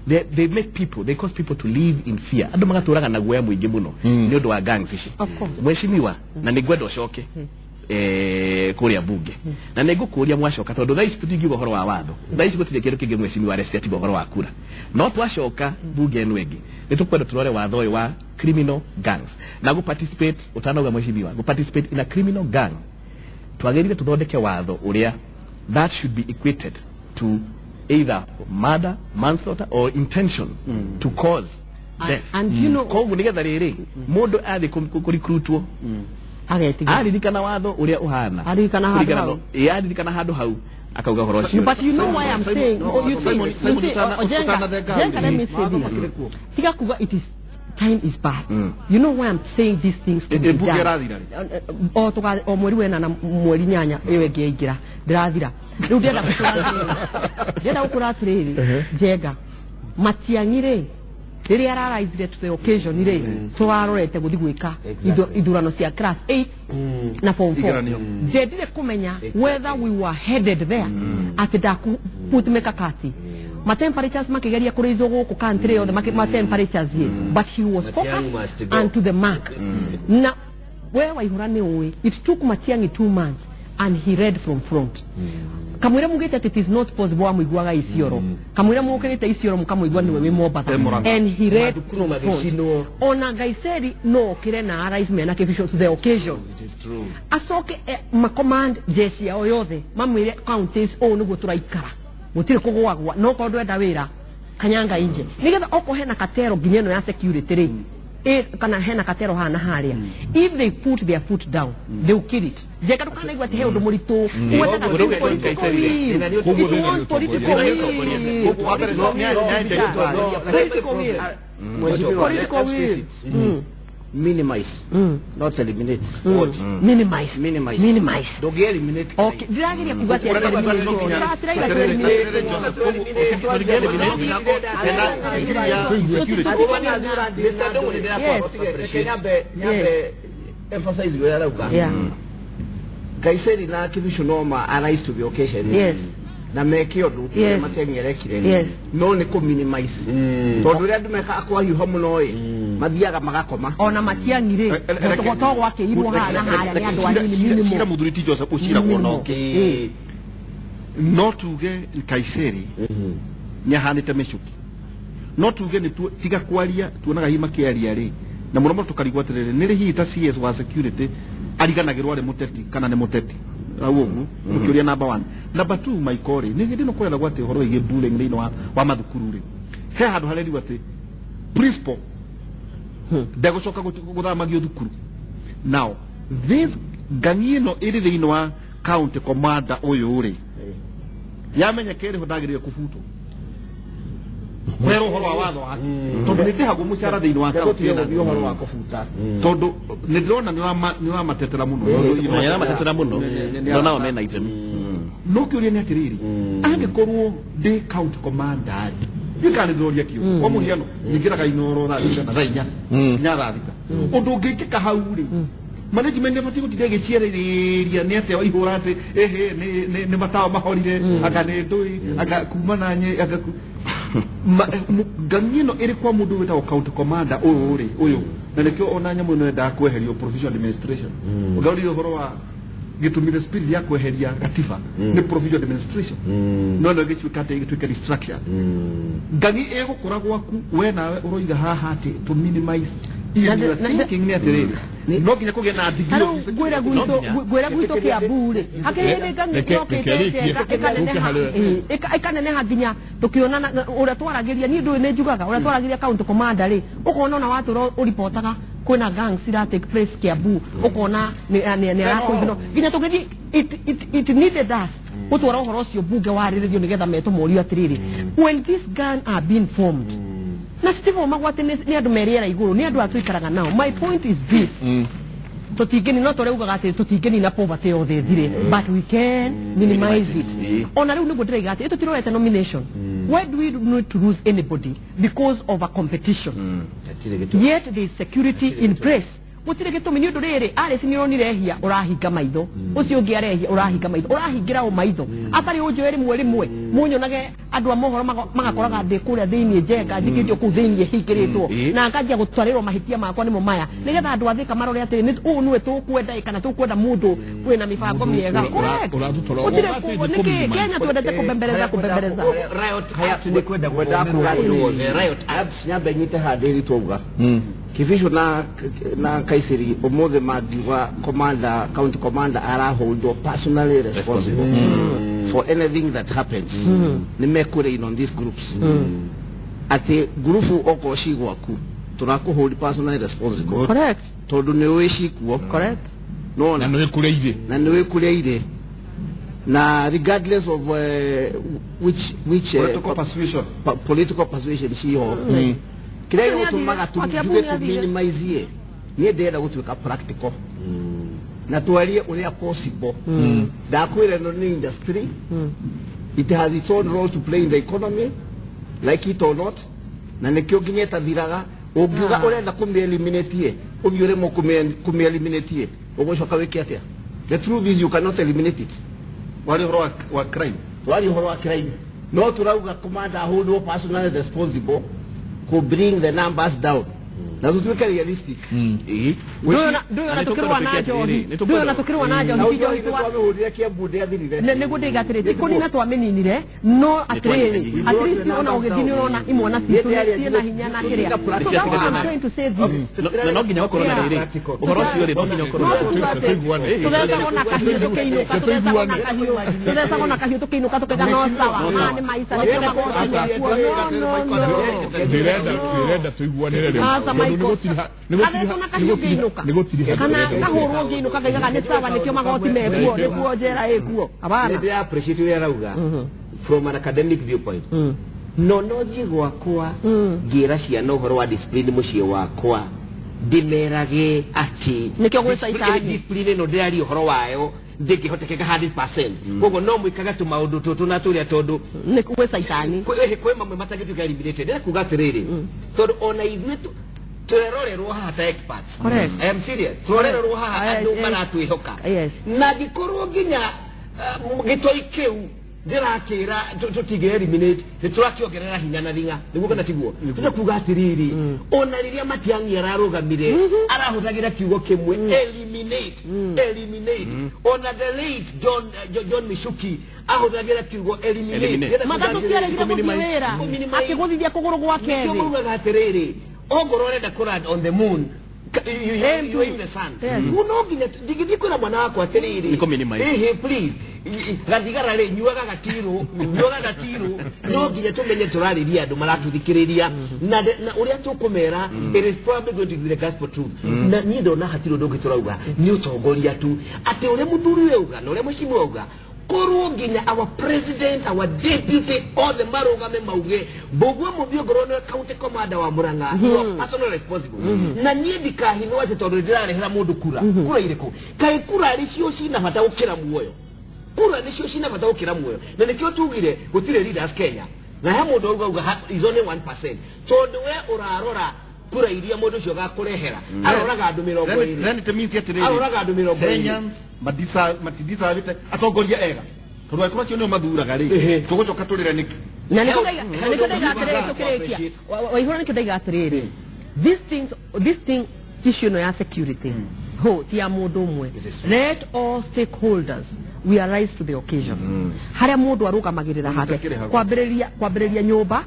They make people, they cause people to live in fear. Andũ magatũraga na guoya mũingĩ mũno nĩ ũndũ wa gangs ici. Mheshimiwa, na nĩ ngwenda ũcoke kũrĩa bunge, na nĩ ngũkũria mwacoka, tondũ thaa ici tũtingiuga ũhoro wa watho, thaa ici gũtirĩ kĩndũ kĩngĩ mheshimiwa areciria tiga ũhoro wa kura, no twacoka bunge ĩno ĩngĩ nĩ tũkwenda tũrore watho ũyũ wa criminal gangs na gũ participate. Ũtanauga mheshimiwa gũ participate in a criminal gang, twagĩrĩire tũthondeke watho ũrĩa that should be equated to either murder, manslaughter or intention to cause death. And you know, koguo nĩgetha rĩrĩ mũndũ athiĩ kũrecruitwo Agetigĩra. Aririkana watho ũrĩa ũhana. Aririkana handũ hau. Ĩ, aririkana handũ hau akauga ũhoro ũcio. But you know why I'm saying, oh, you see, Ojenga, Jenga, let me say this. Tiga kuga it is time is bad. You know why I'm saying these things can be done. O tuga o mweri wena na mweri nyanya iyo ĩngĩ yaingĩra ndĩrathira. Rĩu ndĩrenda gũkũra atĩrĩrĩ, Njenga, Matiang'i rĩ, rĩrĩa araraithire to the occasion rĩ, tũrarorete gũthiĩ gwĩka ithurano cia class 8 na form 4. Ndendire kũmenya whether we were headed there atĩ ndaku put mikakati. Ma temperatures makigeria kũrĩizwo gũkũ country yothe ma temperatures ye, but he was focused and to the mark. Na we Waihura nĩ ũĩ, it took Matiang'i 2 months and he read from front. Kamwira mugite ati it is not possible amwiguaga Isiolo. Kamwira mukirite Isiolo mukamwigua niwe wi Mombatha. And he read front. Ona Gaiseri no okire na arise mena kibisho to the occasion. It is true. Acoke macommand jeshi yao yothe mamwire counties ũũ nĩguo tũraikara. Gũtirĩ kũgwagwa no korwo ndwenda wĩra kanyanga inje. Nigetha okorwo hena katero nginya ĩno ya security rĩ, kana hena katero haha na harĩa, if they put their foot down, they will kill it. Njenga ndũkanaigua atĩ he ũndũ mũritũ wendaga political will. It wants political will. Political will. Political will. Minimize, not eliminate. What? Minimize. Minimize. Minimize. Don't eliminate. Okay. Ndirageria kuga atĩ eliminate. Emphasize where arauga. Kaiseri na Kibicu no ma arise to the occasion. Yes. Na meke ũndũ Matiang'i arekire. No nĩ kũ minimize. Tondũ rĩrĩa andũ mekaga kwahiũha mũno ĩ, mathiaga magakoma. Ona Matiang'i rĩ, to gwakĩirwo haha na harĩa nĩ andũ anini minimum. Cira mũthuri ti Joseph ũciragwo na ũngĩ. No tuge Kaiseri nĩahanĩte mĩcuki. No tuge nĩ tiga kwaria tuonaga hihi makĩaria rĩ, na mũno mũno tũkarigwo atĩrĩrĩ, nĩ rĩ hihi ta CS wa security ariganagĩrwo arĩ mũteti kana nĩ mũteti hau ũguo ũkĩũria number 1. Number 2 Michael rĩ, nĩ hĩndĩ ĩno kweragwo atĩ ũhoro wĩgiĩ bullying thĩinĩ wa mathukuru rĩ, he handũ harerirwo atĩ principal ndegũcoka gũthamagio thukuru. Now this ngangi ĩno ĩrĩ thĩinĩ wa county commander ũyũ rĩ, yamenyeka ĩrĩho ndagĩrĩire kũbutwo kwerwo ũhoro wa watho wake, tondũ nĩ ndĩhagwo mũcara thĩinĩ wa county ĩno ũhoro wa kũbuta, tondũ nĩ ndĩrona nĩ ũramatetera mũno. Nĩaramatetera mũno no nao mena itemi. No kĩũria nĩ atĩrĩrĩ, angĩkorwo ndĩ county commander rĩ, ndiũĩ ndĩroria kĩũria. Kwa mũhiano nyingĩraga Inooro thaa cigana, thaa inya, inya thaa thita. Ũndũ ũngĩkĩka hau rĩ, management ĩbatiĩ gũtinda ĩgĩciarĩrĩria nĩ atĩa waihũra atĩ ĩhĩ nĩ matawa mahorire, anga nĩ ndũĩ, anga kuma na nye, anga ngangi ĩno ĩrĩ kwa mũndũ wĩtagwo county commander ũyũ rĩ, ũyũ na nĩkĩo ona nyamũ ĩno yendaga kweherio provisional administration. Ũngaũrire ũhoro wa gĩtũmire spirit ya kweheria gatiba nĩ provisional administration, no no ĩgĩtuĩka atĩ ĩgĩtuĩka restructure. Ngangi ĩgũkũra gwaku we nawe ũroiga haha atĩ to minimize thinking nĩ atĩrĩrĩ, no nginya kũgĩe na ndigio. Ngwĩra gwitũ Kiambu rĩ, hakĩrĩ hĩndĩ ngangi yokĩte ĩkaneneha nginya tũkĩonana ũrĩa twaragĩria, niĩ ndũĩ nĩ njugaga ũrĩa twaragĩria county commander rĩ, ũkona ona watũra ũripotaga kwĩna gangs ira take place Kiambu, ũkona nĩ arakũigno nginya tũgĩthiĩ it needed us gũtwara ũhoro ũcio mbunge warĩrĩrio nĩgetha metwo morio atĩrĩrĩ, when this gang are being formed na citivomagwo atĩ nĩ andũ me rĩera igũrũ, nĩ andũ aya tũikaraga nao. My point is this, tũtingĩnina, no tũrĩa ugaga atĩ tũtingĩnina poverty yothe ĩthire, but we can minimize it. Ona rĩu nĩguo ndĩraiga atĩ tũtirorete nomination. Why do we need to lose anybody because of a competition? Yet there is security in place. Gũtirĩ gĩtũmi nĩ ũndũ rĩrĩ, Alice nĩ ũronire ehia ũrahinga maitho, ũcio ũngĩ arehia ũrahinga maitho, ũrahingĩra o maitho atarĩ ũnjũĩ rĩmwe rĩmwe mũnyonage andũ a mohoro magakoraga ndĩ kũrĩa thĩinĩ Njenga njikĩtio kũu thĩinĩ hingĩrĩtwo na nganjia gũtwarĩrwo mahĩtia makwa nĩmo maya, nĩgetha andũ a Thĩka marore atĩrĩ ũũ nĩwe tũkwenda kana tũkwenda mũndũ wĩna mĩbango mĩega. Gũtirĩ nĩkĩ Kenya twendete kũbembereza kũbembereza. Riot Act nĩ kwenda kuga andũ othe. Riot Act nyambe nyite handũ twauga Kibicu na Kaiseri ũmũthĩ mangiuga commander, county commander araholdwo personally responsible for anything that happens. Nĩ mekũrein on these groups atĩ ngurubu okorwo ci gwaku tũrakũhold personally responsible. Correct. Tondũ nĩ ũĩ cikuo. Correct. Nona na nĩ kũrĩa irĩ. Na nĩ kũrĩa irĩ. Na regardless of which political persuasion political persuasion ciho. Kĩrĩa gĩtũmaga tũminimize niĩ ndĩrenda gũtuĩka practical. Na twarie ũrĩa possible. Ndakwĩra ĩno nĩ industry. It has its own role to play in the economy, like it or not. Na nĩkĩo nginya ĩtathiraga. Ũngiuga ũrenda kũmĩ-eliminate, ũthiĩ ũremwo kũmĩ-eliminate, ũgũcoka wĩke atĩa? The truth is you cannot eliminate it. Wari ũhoro wa crime. Wari ũhoro wa crime. No tũrauga commander ahũrwo personally responsible to bring the numbers down. Na tũtuĩke realistic. Ndũyũ tũkĩrũa na njohi. Ndũyũ na tũkĩrũa na njohi. Twamĩhũrire Kiambu ndĩathirire. Nĩguo ndĩiga atĩrĩ, ti kũnina twamĩninire, no atĩrĩrĩ, at least ona ũgĩthiĩ nĩ ũrona imwana citũ ciĩna hinya na kĩrĩa. So that's what I'm trying to say this. Na no nginya ũkorwo na rĩrĩ. Ũhoro ũcio rĩ, no nginya ũkorwo na tũthecagwo na kahiũ tũkĩinũka, tũthecagwo na kahiũ, tũthecagwo na kahiũ tũkĩinũka tũkaiga no sawa, maya nĩ maica, nĩkĩo magooti mekuo. No, no, no. Ndĩrenda tũiguanĩre rĩu. Kana ngahũrwo ngĩinũka ngaigaga nĩ sawa nĩkĩo magoti mekuo, nĩguo njera ĩkuo. Abana. Nĩ ndĩra appreciate ũrĩa arauga from an academic viewpoint. No no thiĩ gwakwa ngĩra ciana ũhoro wa discipline mũciĩ wakwa ndĩmerage atĩ nĩkĩo gwĩ caitani discipline ĩno ndĩraria ũhoro wayo ndĩngĩhotekeka 100%. Koguo no mwĩkaga tũmaũndũ tũtũ na tũrĩa tondũ nĩ gwĩ caitani kwĩ mamwe matangĩtuĩka eliminated. Ndĩrenda kuga atĩrĩrĩ, tondũ ona ithuĩ tũrerorerwo haha ta experts. Correct. I am serious. Tũrerorerwo haha andũ maratwĩhoka. Yes. Na angĩkorwo nginya gĩtoi kĩu ndĩrakĩra tũtingĩ eliminate, nĩtũrakĩongerera hinya na thing'a. Nĩguo kana tiguo? Tũrenda kuga atĩrĩrĩ, ona rĩrĩa Matiang'i ararũgamire, arahũthagĩra kiugo kĩmwe, eliminate, eliminate. Ona the late John Michuki ahũthagĩra kiugo eliminate. Matatũ ciaregire gũthiĩ wĩra, akĩgũthithia kũgũrũ gwake thĩ. Nĩkĩo maugaga atĩrĩrĩ, ongorwo ũrenda kũ land on the moon, you aim the sun. No nginya ndingĩthiĩ kwĩra mwana wakwa atĩrĩrĩ, ĩhĩ please, gathigara rĩ, nyuaga gatirũ, nyuaga gatirũ. No nginya tũmenye tũrarĩria andũ maratũthikĩrĩria, na ũrĩa tũkũmera, it is probably going to be the gospel truth. Na niĩ ndona hatirĩ ũndũ ũngĩ tũrauga, nĩ ũtongoria tu. Atĩ ũrĩa mũthuri auga na ũrĩa mũcimũ auga, korwo nginya our president, our deputy, othe marũgame mauge Mbũgua Mũthiĩ ongorwo nĩwe county commander wa Murang'a, you are personally responsible. Na niĩ ndikahinwo atĩ tondũ ndĩrarehera mũndũ kura. Kura irĩkũ? Kaĩ kura nĩcio cina bata gũkĩra muoyo? Kura nĩcio cina bata gũkĩra muoyo. Na nĩkĩo tugire gũtirĩ leaders Kenya. Na he mũndũ auga auga is only 1%. Tondũ we ũrarora kura iria mũndũ ũcio agakũrehera, aroraga andũ 20. Then it means atĩrĩrĩ, aroraga andũ 20. Kenyans matidisavĩte atongoria ega. Tondũ angĩkorwo acio nĩo mathuraga rĩ, tũgũcoka tũrĩre nĩkĩ? Na nĩkĩo ndaiga atĩrĩrĩ tũkĩrĩkia. Waihũra nĩkĩo ndaiga atĩrĩrĩ, this thing issue ĩno ya security ho ti ya mũndũ ũmwe. Let all stakeholders we arise to the occasion. Harĩa mũndũ arũgamagĩrĩra hake, kwambĩrĩria nyũmba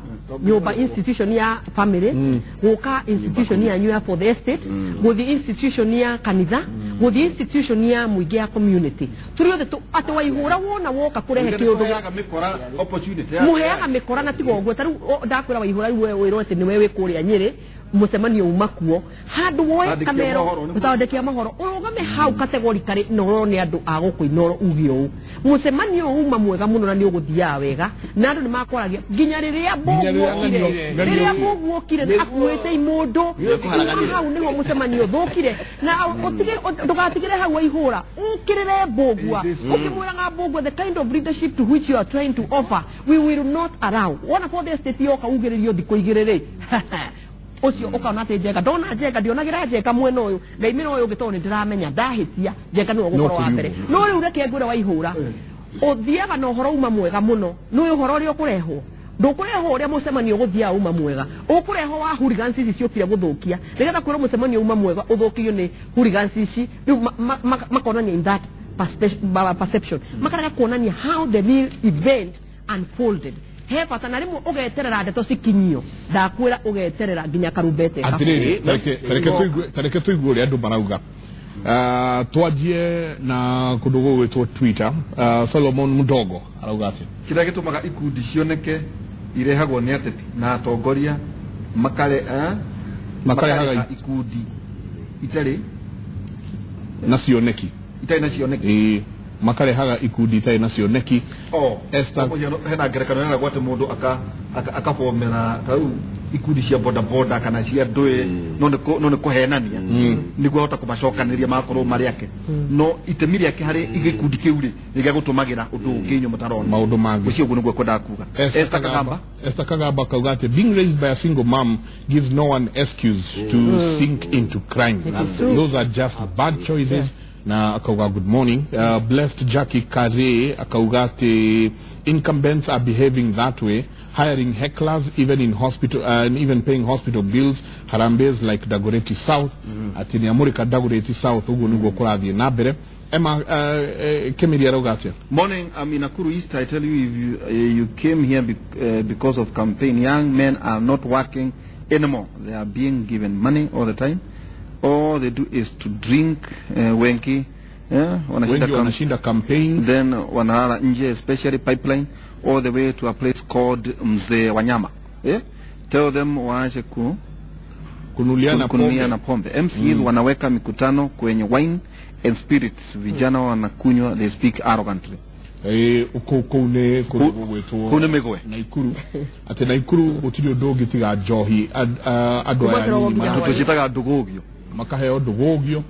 institution ya family, gũka institution ya nyua for the estate, gũthiĩ institution ya kanitha, gũthiĩ institution ya mũingĩ ya community. Tũrĩ othe atĩ Waihũra wona woka kũrehe kĩũndũ mũheaga mĩkora na tiga ũguo. Ta rĩu ndakwĩra Waihũra rĩu we wĩrwo atĩ nĩwe wĩ kũrĩa Nyĩrĩ, mũcemanio uma kuo handũ woe kamero ũtandĩkia mohoro ũrũgame hau categorically na ũrorwo nĩ andũ a gũkũ Inooro uge ũũ mũcemanio uma mwega mũno na nĩ ũgũthiaga wega na andũ nĩ makwaragia nginya rĩrĩa Mbũgua okire akuĩte imũndũ hau nĩho mũcemanio ũthũkire na ndũgatigĩre hau Waihũra ũkĩrĩre Mbũgua ũkĩmwĩraga Mbũgua the kind of leadership to which you are trying to offer we will not allow. Wona for the state yoka ugĩrĩrio thikũ igĩrĩ rĩ ũcio ũkaona atĩ Njenga ndona Njenga ndionagĩra Njenga mwena ũyũ ngaimĩra ũyũ ũngĩ tondũ nĩndĩramenya ndahĩtia Njenga nĩwe ũgũkorwo wa mbere. No rĩu reke ngwĩre Waihũra ũthiaga na ũhoro uma mwega mũno nĩ ũhoro ũrĩa ũkũrehwo ndũkũrehwo ũrĩa mũcemanio ũgũthiaga uma mwega ũkũrehwo wa hooligans ici ciũkire gũthũkia nĩgetha kwĩrwo mũcemanio uma mwega ũthũkio nĩ hooligans ici rĩu makonania in that perception makarega kuonania how the real event unfolded. He bata na rĩmwe ũgeterera ndeto cikinyio ndakwĩra ũgeterera nginya karumbete. Atĩrĩrĩ, tareke tũigue ũrĩa andũ marauga. Twanjie na kũndũ gũgwĩtwo Twitter. Solomon Mudogo arauga atĩ kĩrĩa gĩtũmaga ikundi cioneke irehagwo nĩ ateti na atongoria makarehaga ikundi itarĩ Na cioneki. Itarĩ na cioneki. Makarehaga ikundi itarĩ na cioneki. Esther hena ngerekano ĩragwo atĩ mũndũ akabomera ta rĩu ikundi cia boda boda kana cia ndũĩ no nĩ kũhenania nĩguo ahota kũmacokanĩria magakorwo marĩ ake no itemi rĩake harĩ gĩkundi kĩu rĩ nĩ gĩa gũtũmagĩra ũndũ ũngĩ inyuĩ mũtarona maũndũ mangĩ. Ũcio ũguo nĩguo kwendaga kuga. Esther Kagamba kauga atĩ being raised by a single mom gives no one excuse to sink into crime. Those are just bad choices. Na akauga good morning. Blessed Jackie Kare akauga ati incumbents are behaving that way, hiring hecklers even in hospital and even paying hospital bills. Harambes like Dagoretti South. Ati ni amurika Dagoretti South uguo niguo kurathie na mbere. Emma Kemiria arauga atia? Morning, I'm in Nakuru East. I tell you, if you came here because of campaign, young men are not working anymore. They are being given money all the time. All they do is to drink wengi, wanashinda campaign, then wanalala nje, especially pipeline all the way to a place called Mzee Wanyama. Tell them waache kunuliana pombe. MCs wanaweka mikutano kwenye wine and spirits, vijana wanakunywa, they speak arrogantly. Kũu nĩ kũndũ gũgwĩtwo Mĩgwe Naikuru. Atĩ Naikuru gũtirĩ ũndũ ũngĩ tiga njohi. Andũ aya nini tũciĩtaga ndũgũgio, makaheo ndũgũgio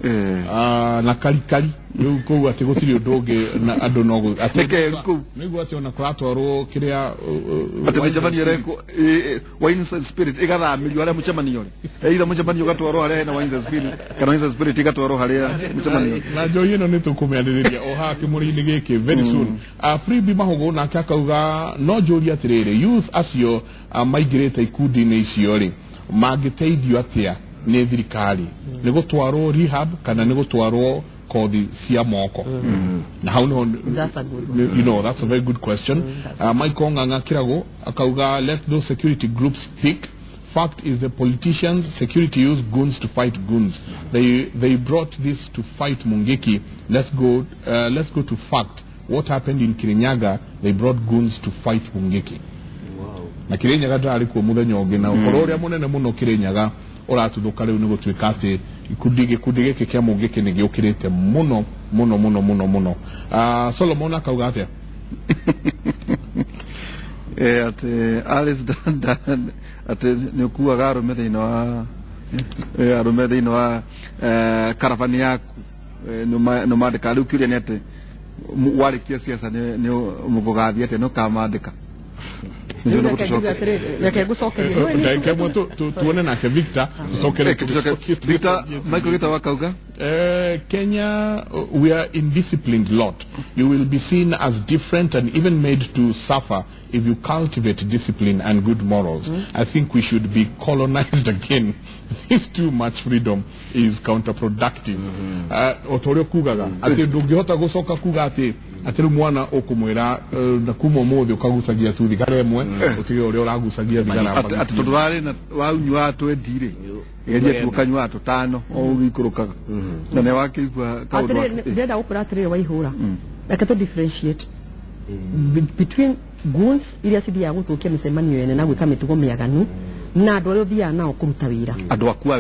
na karikari. Rĩu kũu atĩ gũtirĩ ũndũ ũngĩ na andũ no nĩguo atĩ ona kũratwarwo kĩrĩa atĩ mĩcemanio ĩrekwo wine and spirit ĩgathamĩrio harĩa mũcemanio rĩ, either mũcemanio ũgatwarwo harĩa hena wine and spirit kana wine and spirit ĩgatwarwo harĩa mũcemanio. Na njohi ĩno nĩ tũkũmĩarĩrĩria o haha kĩmũrĩ-inĩ gĩkĩ very soon. Freebie Mahũgũ nake akauga no njũrie atĩrĩrĩ, youth acio maingĩrĩte ikundi-inĩ icio rĩ mangĩteithio atĩa nĩ thirikari? Nĩ gũtwarwo rehab kana nĩ gũtwarwo kothi cia moko? Na hau niho, That's a good one. You know, that's a very good question. Michael Ng'ang'a Kirago akauga let those security groups speak. Fact is the politicians, security use goons to fight goons. They brought this to fight Mungiki. Let's go to fact. What happened in Kirinyaga? They brought goons to fight Mungiki. Wow. Na Kirinyaga ndarĩ kuo mũthenya ũngĩ, na ũkorwo ũrĩa mũnene mũno Kirinyaga ũratuthũka rĩu nĩ gũtuĩka atĩ gĩkundi gĩkĩ kĩa Mungiki nĩ gĩũkĩrĩte mũno mũno mũno mũno mũno. Solomon akauga atĩa? Atĩ Alice atĩ nĩ ũkuaga arũme thĩinĩ wa arũme thĩinĩ wa karavani yaku nĩ ũmandĩkaga. Rĩu kĩũria nĩ atĩ warĩkia siasa nĩ mũgũgathiĩ atĩa, nĩ ũkamandĩka? Reke ngũcokerie. Ndagĩka ĩmwe tuone nake Victor, tũcokere Victor Michael Gita wakauga Kenya, we are indisciplined lot. You will be seen as different and even made to suffer if you cultivate discipline and good morals. I think we should be colonized again. This too much freedom is counterproductive. O ta ũrĩa kugaga atĩ ndũngĩhota gũcoka kuga atĩ rĩu mwana ũkũmwĩra na kuma ũmũthĩ ũkagucagia tu thigara ĩmwe ũtige ũrĩa ũragucagia thigara atĩ tondũ warĩ na waunyuaga twendi rĩ geria tu ũkanyuaga tũtano o ũgĩikũrũkaga na nĩ wakĩigua kaũndũ. Ndĩrenda gũkwĩra atĩrĩrĩ Waihũra, reke tũ differentiate between goons iria cithiaga gũthũkia mĩcemanio ene na gwĩka mĩtugo mĩaganu na andũ arĩa ũthiaga nao kũruta wĩra. Andũ aku a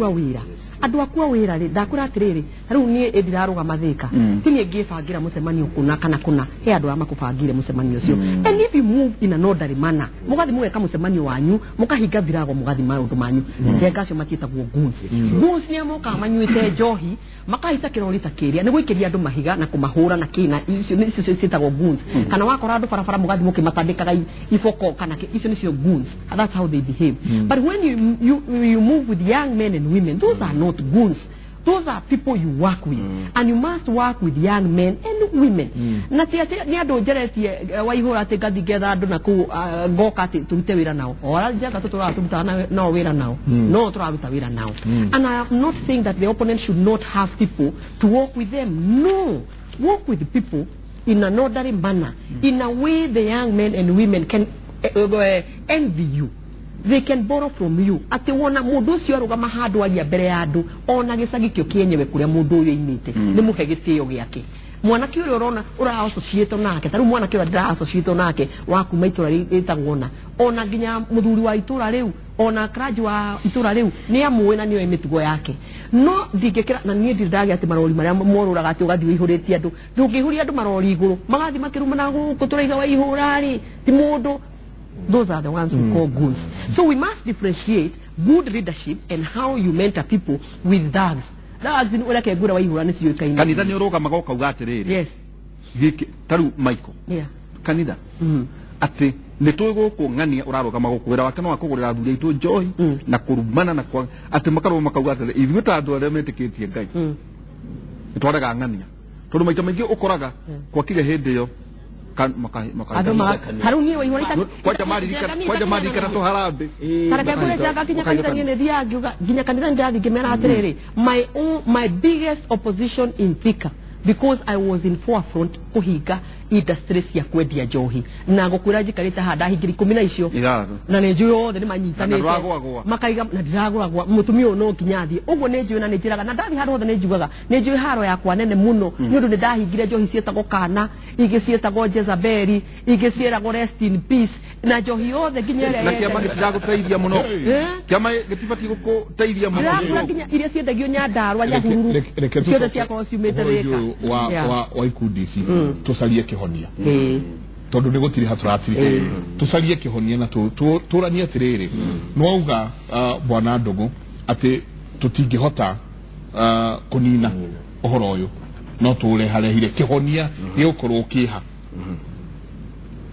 wĩra. Andũ aku a wĩra rĩ, ndakwĩra atĩrĩrĩ, rĩu niĩ ĩndirarũgama Thĩka, ti niĩ ngĩbangĩra mũcemanio kũna kana kũna, he andũ arĩa makũbangĩire mũcemanio ũcio. And if you move in an orderly manner, mũgathiĩ mũgeka mũcemanio wanyu, mũkahinga virago, mũgathiĩ maũndũ manyu. Njenga acio matiĩtagwo goons. Goons nĩ mokaga manyuĩte njohi, makahaica kĩrori ta kĩrĩa, nĩ gũikĩria andũ mahiga na kũmahũra na kĩna, icio nĩcio ciĩtagwo goons. Kana wakora andũ barabara mũgathiĩ mũkĩmatandĩkaga iboko kana icio nĩcio goons. That's how they behave. But when you move with young men and women, those are not goons. Those are people you work with. And you must work with young men and women. Na ti atĩ nĩ andũ njeretie Waihũra atĩ ngathiĩ ngetha andũ na kũu ngoka atĩ tũrute wĩra nao. Ora njenga tũtũraga nao wĩra nao. No tũraruta wĩra nao. And I am not saying that the opponent should not have people to work with them. No. Work with people in an orderly manner. In a way the young men and women can envy you. They can borrow from you. Atĩ wona mũndũ ũcio arũgama handũ aria mbere ya andũ, ona gĩcagi kĩo kĩenyewe kũrĩa mũndũ ũyũ oimĩte, nĩ mũhe gĩtĩo gĩake. Mwanake ũrĩa ũrona ũra-associate nake, ta rĩu mwanake ũrĩa ndĩra-associate nake wa kuma itũra rĩtagwo na ona nginya mũthuri wa itũra rĩu, ona clergy wa itũra rĩu nĩ amũĩ na nĩoĩ mĩtugo yake. No ndingĩkĩra na niĩ ndirĩ ndagĩa atĩ marori marĩa morũraga atĩ ũgathiĩ ũihũrĩtie andũ. Ndũngĩihũria andũ marori igũrũ, magathiĩ makĩrumana gũkũ tũraiga waihũra rĩ, ti mũndũ. Those are the ones we call goons. So we must differentiate good leadership and how you mentor people with thugs. Thugs nĩ ũrĩa kengũra waihũra nĩ ciũĩkaine. Kanitha nĩ ũrũgamaga ũkauga atĩrĩrĩ. Yes. Gĩkĩ ta rĩu Michael. Yeah. Kanitha. Atĩ nĩ tũĩ gũkũ ng'ania ũrarũgama gũkũ wĩra wake no wa kũgũrĩra athuri aitũ njohi na kũrumana na kwa atĩ makarũgama makauga atĩrĩ ithuĩ ta andũ arĩa metĩkĩtie Ngai nĩ twarega ng'ania tondũ maita maingĩ ũkoraga kwakinya hĩndĩ ĩyo harau niĩ waihũra kwanja maririkana tũharambĩ. Tareke ngũre njanga nginya kanitha niĩ nĩ thiaga ngiuga nginya kanitha nĩ ndĩrathiĩ ngĩmera atĩrĩrĩ, my biggest opposition in Thika, because I was in forefront kuhinga industry cia kwendia njohi na gukwira njikarite haha ndahingĩra 10 na icio na nĩ njũĩ othe nĩ manyitanĩte makaiga na ndiragũragwa mũtumia ũyũ no nginya athiĩ ũguo nĩ njũĩ na nĩ njĩraga na ndathiĩ handũ hothe nĩ njugaga nĩ njũĩ haro yakwa nene mũno nĩ ũndũ nĩ ndahingire njohi ciĩtagwo Kana, ingĩ ciĩtagwo Jezebeli, ingĩ ciĩragwo rest in peace, na njohi yothe nginya ĩrĩa na kĩama gĩtiragũteithia mũno, kĩama gĩtibatiĩ gũkũteithia mũno, ndĩrakũra nginya iria ciendagio Nyandarua, Nyahururu, ciothe ciakorwo ciumĩte Thika wa ikundi ici tũcarie kĩhonia tondũ nĩ gũtirĩ hatũratirĩ tũcarie kĩhonia na tũranie atĩrĩrĩ nĩwauga bwana Ndũng'ũ atĩ tũtingĩhota kũnina ũhoro ũyũ no tũreharehire kĩhonia gĩgũkorwo kĩha.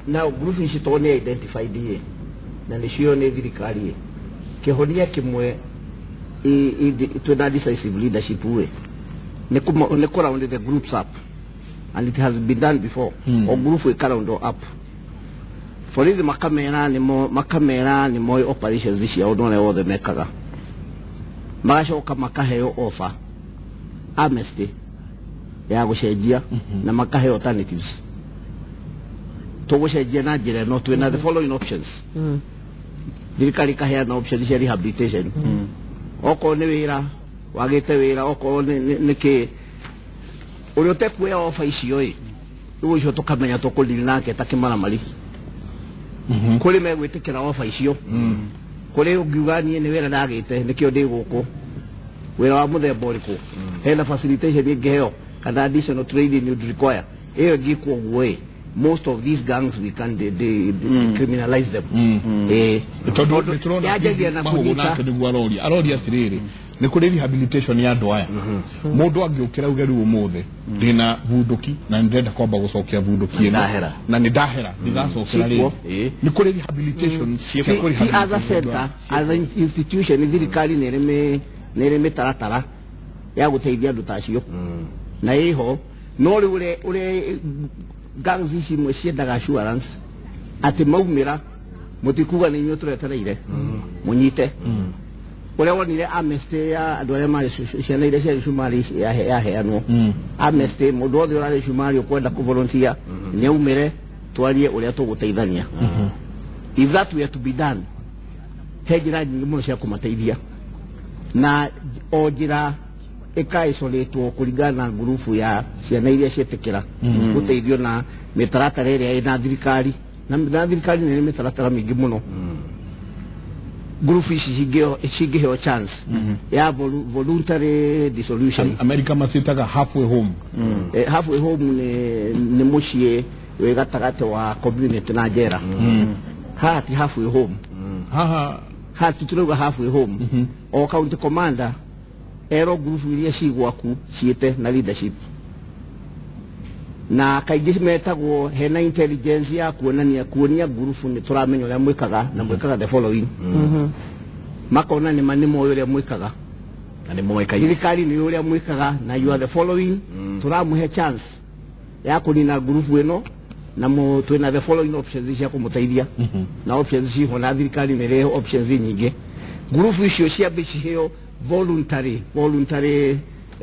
Now group ici tondũ nĩ identified ĩ na nĩcio nĩ thirikari ĩ kĩhonia kĩmwe twĩna decisive leadership ĩ nĩ kũ round the groups up, and it has been done before. O group we round up borithi makamera nĩ moĩ operations ciao na ũrĩa wothe mekaga, magacoka makaheo offer amnesty ya gũcenjia na makaheo alternatives. Tũgũcenjia na njĩra ĩno twĩna the following options. Thirikari ĩkaheana options cia rehabilitation, okorwo nĩ wĩra wagĩte wĩra, okorwo nĩ kĩ ũrĩa ũtekuoya ofa icio ĩ rĩu ũcio tũkamenya tũkũdeal nake ta kĩmaramari. Kũrĩ megwĩtĩkĩra ofa icio, kũrĩ ũngiuga niĩ nĩ wĩra ndagĩte nĩkĩo ndĩ gũkũ, wĩra wa mũthemba ũrĩkũ, hena facilitation ĩngĩheo kana additional training you'd require, ĩyo ĩngĩkwo ũguo ĩ most of these gangs we can criminalize them. Tondũ nĩtũrona Mahũgũ nake nĩguo aroria aroria atĩrĩrĩ nĩ kũrĩ rehabilitation ya andũ aya. Mũndũ angĩũkĩra uge rĩu ũmũthĩ ndĩna bunduki na nĩndĩrenda kwamba gũcokia bunduki ĩno na nĩ ndahera ndigacokera rĩngĩ, nĩ kũrĩ rehabilitation cia kũrĩ as a center, as an institution thirikari nĩ ĩrĩ mĩtaratara ya gũteithia andũ ta acio na ĩho no rĩu ũrĩa gangs ici imwe ciendaga assurance atĩ maumĩra mũtikuga nĩ inyuĩ tũretereire mũnyite. Ũrĩa wonire amnesty ya andũ arĩa marĩ ciana iria ciarĩ cumarĩ yaheanwo amnesty, mũndũ wothe ũrarĩ cumarĩ ũkwenda kũvolunteer nĩ aumĩre twarie ũrĩa tũgũteithania. If that were to be done, he njĩra nyingĩ mũno cia kũmateithia na o njĩra ĩka-isolatwo kũringana na ngurubu ya ciana iria ciĩtĩkĩra gũteithio na mĩtaratara ĩrĩa ĩna thirikari na thirikari nĩ ĩrĩ mĩtaratara mĩingĩ mũno. Ngurubu ici cingĩheo chance ya voluntary dissolution. America maciĩtaga halfway home. Halfway home nĩ mũciĩ wĩ gatagatĩ wa community na njera. Haha ti halfway home, haha tũtirauga halfway home. O county commander ero ngurubu iria ci gwaku ciĩte na leadership na kaingĩ metagwo hena intelligence ya kuonania kuonia ngurubu nĩ tũramenya ũrĩa mwĩkaga na mwĩkaga the following, makona nĩ moĩ ũrĩa mwĩkaga na nĩ moĩkaine, thirikari nĩ ũrĩa mwĩkaga na you are the following, tũramũhe chance ya kũnina ngurubu ĩno na twĩna the following options cia kũmũteithia na options ciho na thirikari nĩ ĩrĩ options nyingĩ. Ngurubu icio ciambe ciheo voluntary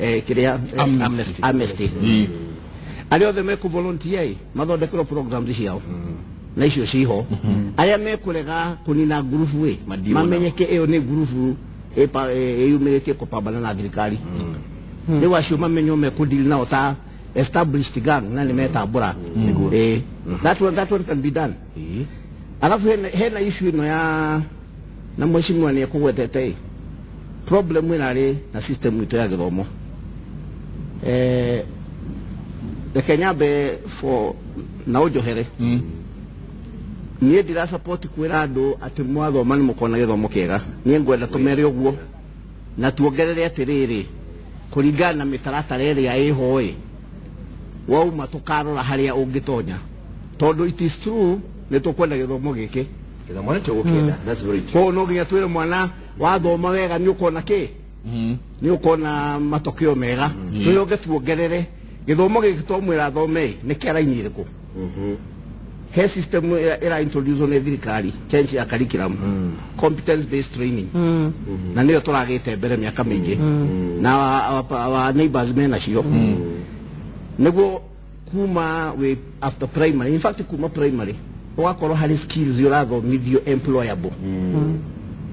kĩrĩa amnesty. Arĩa othe mekũ-volunteer mathondekerwo programs ciao na icio ciho. Arĩa mekũrega kũnina ngurubu ĩ mamenyeke ĩyo nĩ ngurubu ĩyumĩrĩtie kũpambana na thirikari, rĩu acio mamenywo mekũdeal nao ta established gang na nĩ metambũra. That one can be done. Alafu hena issue ĩno ya na mheshimiwa nĩ ekũgwetete problem ĩrarĩ na system itũ ya gĩthomo. Reke nyambe for na ũnjohere. Niĩ ndira support kwĩra andũ atĩ mwathoma nĩ mũkona gĩthomo kĩega. Niĩ ngwenda tũmere ũguo na tuongerere atĩrĩrĩ kũringana na mĩtaratara ĩrĩa ĩho ĩ wauma tũkarora harĩa ũngĩtonya, tondũ it is true nĩ tũkwenda gĩthomo gĩkĩ. Gĩthomo nĩ tũgũkĩenda, that's very true. Koguo no nginya twĩre mwana wathoma wega nĩ ũkona kĩ, nĩ ũkona matokeo mega. Tũcoke tuongerere gĩthomo gĩkĩ twamwĩra athome nĩ kĩa raini ĩrĩkũ. He system ĩra introduce nĩ thirikari change ya curriculum, competence based training, na nĩyo tũragĩte mbere mĩaka mĩingĩ na our neighbors mena cio. Nĩguo kuma we after primary, in fact kuma primary ũgakorwo harĩ skills ũrathomithio employable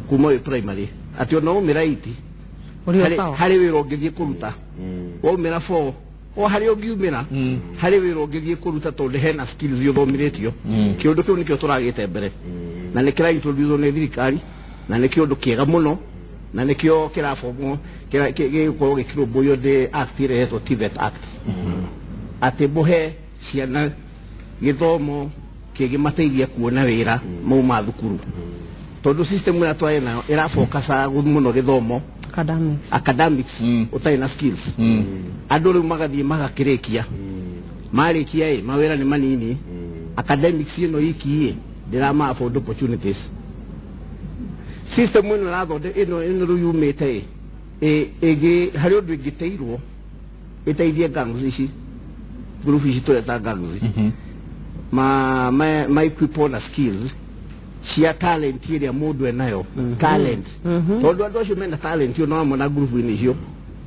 kuma wĩ primary, atĩ ona waumĩra 8 harĩ wĩra ũngĩthiĩ kũruta, waumĩra 4 o harĩa ũngiumĩra harĩ wĩra ũngĩthiĩ kũruta tondũ hena skills ũthomithĩtio. Kĩũndũ kĩu nĩkĩo tũragĩte mbere na nĩ kĩra introduce nĩ thirikari na nĩ kĩũndũ kĩega mũno na nĩkĩo kĩrabomwo gĩgũkorwo gĩkĩrũmbũiyo nĩ act ĩrĩa ĩretwo TVET Act, atĩ mũhe ciana gĩthomo kĩngĩmateithia kuona wĩra mauma thukuru, tondũ system ĩrĩa twarĩ nayo ĩrafocusa mũno gĩthomo academics ũtarĩ na skills. Andũ rĩu magathiĩ magakĩrĩkia, marĩkia ĩ mawĩra nĩ manini, academics ĩno iki ĩ ndĩrama afford opportunities. System ĩno ĩrathonde ĩno rĩu yumĩte ĩ ĩngĩ harĩ ũndũ ĩngĩteirwo ĩteithie gangs ici, group ici tũreta gangs, ma equip na skills cia talent ĩrĩa mũndũ enayo, talent, tondũ andũ acio mena talent ĩyo no amwe na group-inĩ icio,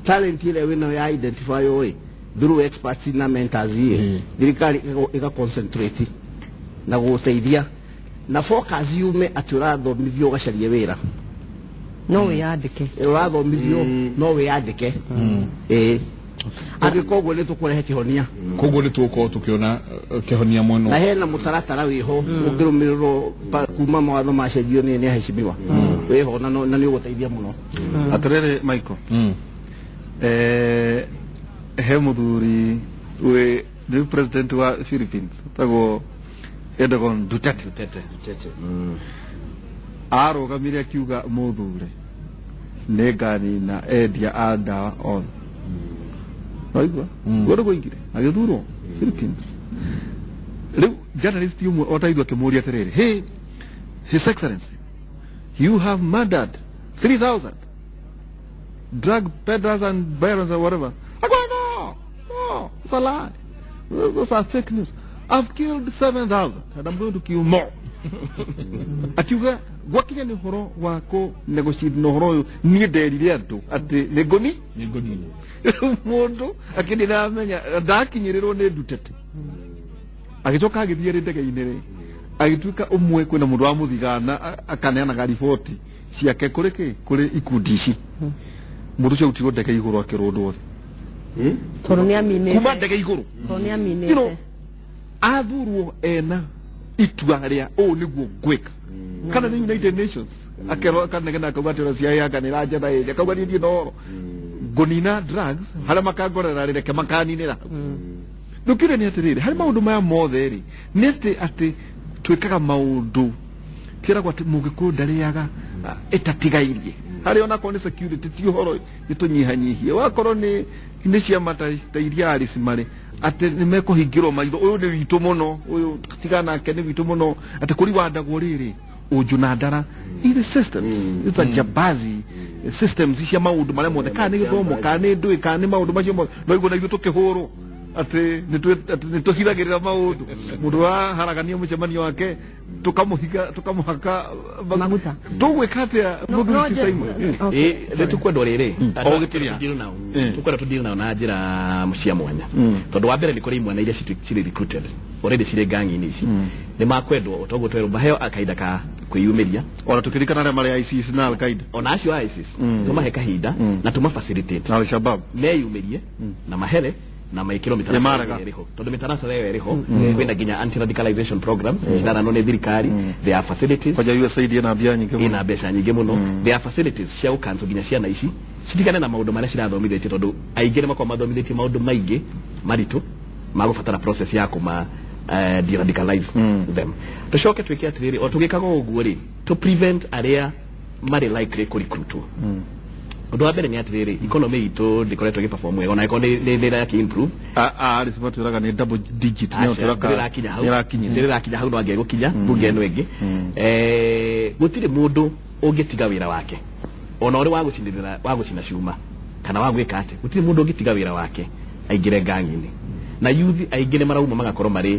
talent ĩrĩa wĩnayo ya identify ĩ through experts na mentors ĩ thirikari ĩga concentrate na gũteithia na focus yume atĩ ũrathomithio ũgacarie wĩra, no wĩyandĩke, ũrathomithio no wĩyandĩke. Angĩkorwo ũguo nĩ tũkũrehe kĩhonia, koguo nĩ tũgũkorwo tũkĩona kĩhonia mwena, na hena mũtaratara wĩho ũngĩrũmĩrĩrwo kuma mawatho macenjio nĩ aheshimiwa wĩho na nĩ ũgũteithia mũno. Atĩrĩrĩ Michael, he mũthuri wĩ nĩ president wa Philippines etagwo Erdogan Duterte. Arũgamire akiuga mũthure nĩ nganina endia a ndawa othe. Waigua guo ndũkũingire agĩthurwo Philippines. Rĩu journalist ũmwe o ta ithuĩ akĩmũria atĩrĩrĩ, hey His Excellency, you have murdered 3,000 drug peddlers and barons or whatever. I go, no, it's a lie. Those are fake news. I've killed 7,000 and I'm going to kill more. Akiuga gwakinya nĩ ũhoro wa kũ negotiate na ũhoro ũyũ niĩ nderire andũ atĩ nĩ ngũni mũndũ akĩndĩramenya ndakinyĩrĩrwo nĩ Duterte. Agĩcoka agĩthiĩ rĩ ndege-inĩ rĩ agĩtuĩka ũmwe kwĩna mũndũ wa mũthigana akaneanaga riboti ciake kũrĩ kĩ kũrĩ ikundi ici. Mũndũ ũcio arutirwo ndege igũrũ akĩrũndwo thĩ tondũ nĩaminĩte kuma ndege igũrũ, tondũ nĩaminĩte athurwo ena itua rĩa ũũ nĩguo ngwĩka. Kana nĩ United Nations akerwo akanegena akauga atĩ ona CIA anga nĩ ĩranjetha ĩrĩa akauga niĩ ndirĩ na ũhoro ngũnina drugs harĩa makangorera rĩ reke makaninĩra. Rĩu kĩũria nĩ atĩrĩrĩ, harĩ maũndũ maya mothe rĩ nĩ atĩ twĩkaga maũndũ kĩragwo atĩ mũgĩkũyũ ndarĩaga ĩtatigairie harĩ onakorwo nĩ security ti ũhoro nĩ tũnyihanyihie, wakorwo nĩ ciama ta iria Alice marĩ atĩ nĩ mekũhingĩrwo maitho, ũyũ nĩ witũ mũno, ũyũ tigana nake nĩ witũ mũno, atĩ kũriwandagwo rĩrĩ ũnjũ na ndara. Ile systems it's a jambazi systems cia maũndũ marĩa mothe, kana nĩ gĩthomo kana nĩ ndũĩ kana nĩ maũndũ macio mothe, no igũo na ithuĩ tũkĩhũrwo atĩ nĩ tũhithagĩrĩra maũndũ, mũndũ waharagania mũcemanio wake tukamuhiga tukamuhaka maguta tũgwĩka atĩa mũthuri ti Simon? Nĩ tũkwendwo rĩrĩ tũkwenda tũdeal nao na njĩra cia mwanya, tondũ wa mbere nĩ kũrĩ imwana iria cirĩ recruited already cirĩ gang-inĩ ici, nĩ makwendwo toguo twerwo maheo kahinda ka kwĩyumĩria, ona tũkĩririkana arĩa marĩ ISIS na Al-Qaeda, ona acio a ISIS tũmahe kahinda na tũma facilitate na Al-Shabaab meyumĩrie na mahere na maikiro mitaratara ĩrĩ ho tondu mitaratara ĩyo ĩrĩ ho kwĩna nginya anti radicalization program ciraranwo nĩ thirikari. There are facilities kwaja USAID ina mbia nyingĩ mũno, ina mbeca nyingĩ mũno. There are facilities cia gũkanso nginya ciana ici citigane na maũndũ marĩa cirathomithĩtie tondu aingĩ nĩ makoragwo mathomithĩtie maũndũ maingĩ maritũ magũbatara process ya kũma deradicalize them. Tucoke twĩke atĩrĩrĩ, o tũgĩkaga ũguo rĩ, to prevent arĩa marĩ likely kũrecruitwo. Ũndũ wa mbere nĩ atĩrĩrĩ, economy itũ ndĩkoretwo ĩgĩperform wega, ona ĩkorwo nĩ ĩraki improve. Twĩraga nĩ double digit, no ndĩrakinya hau, ndĩrakinya hau, no angĩgũkinya bunge ĩno ĩngĩ. Gũtirĩ mũndũ ũngĩtiga wĩra wake ona ũrĩ wa gũcinĩrĩra, wa gũcina cuma kana wa gwĩka atĩ, gũtirĩ mũndũ ũngĩtiga wĩra wake aingĩre gang-inĩ. Na youth aingĩ nĩ marauma magakorwo marĩ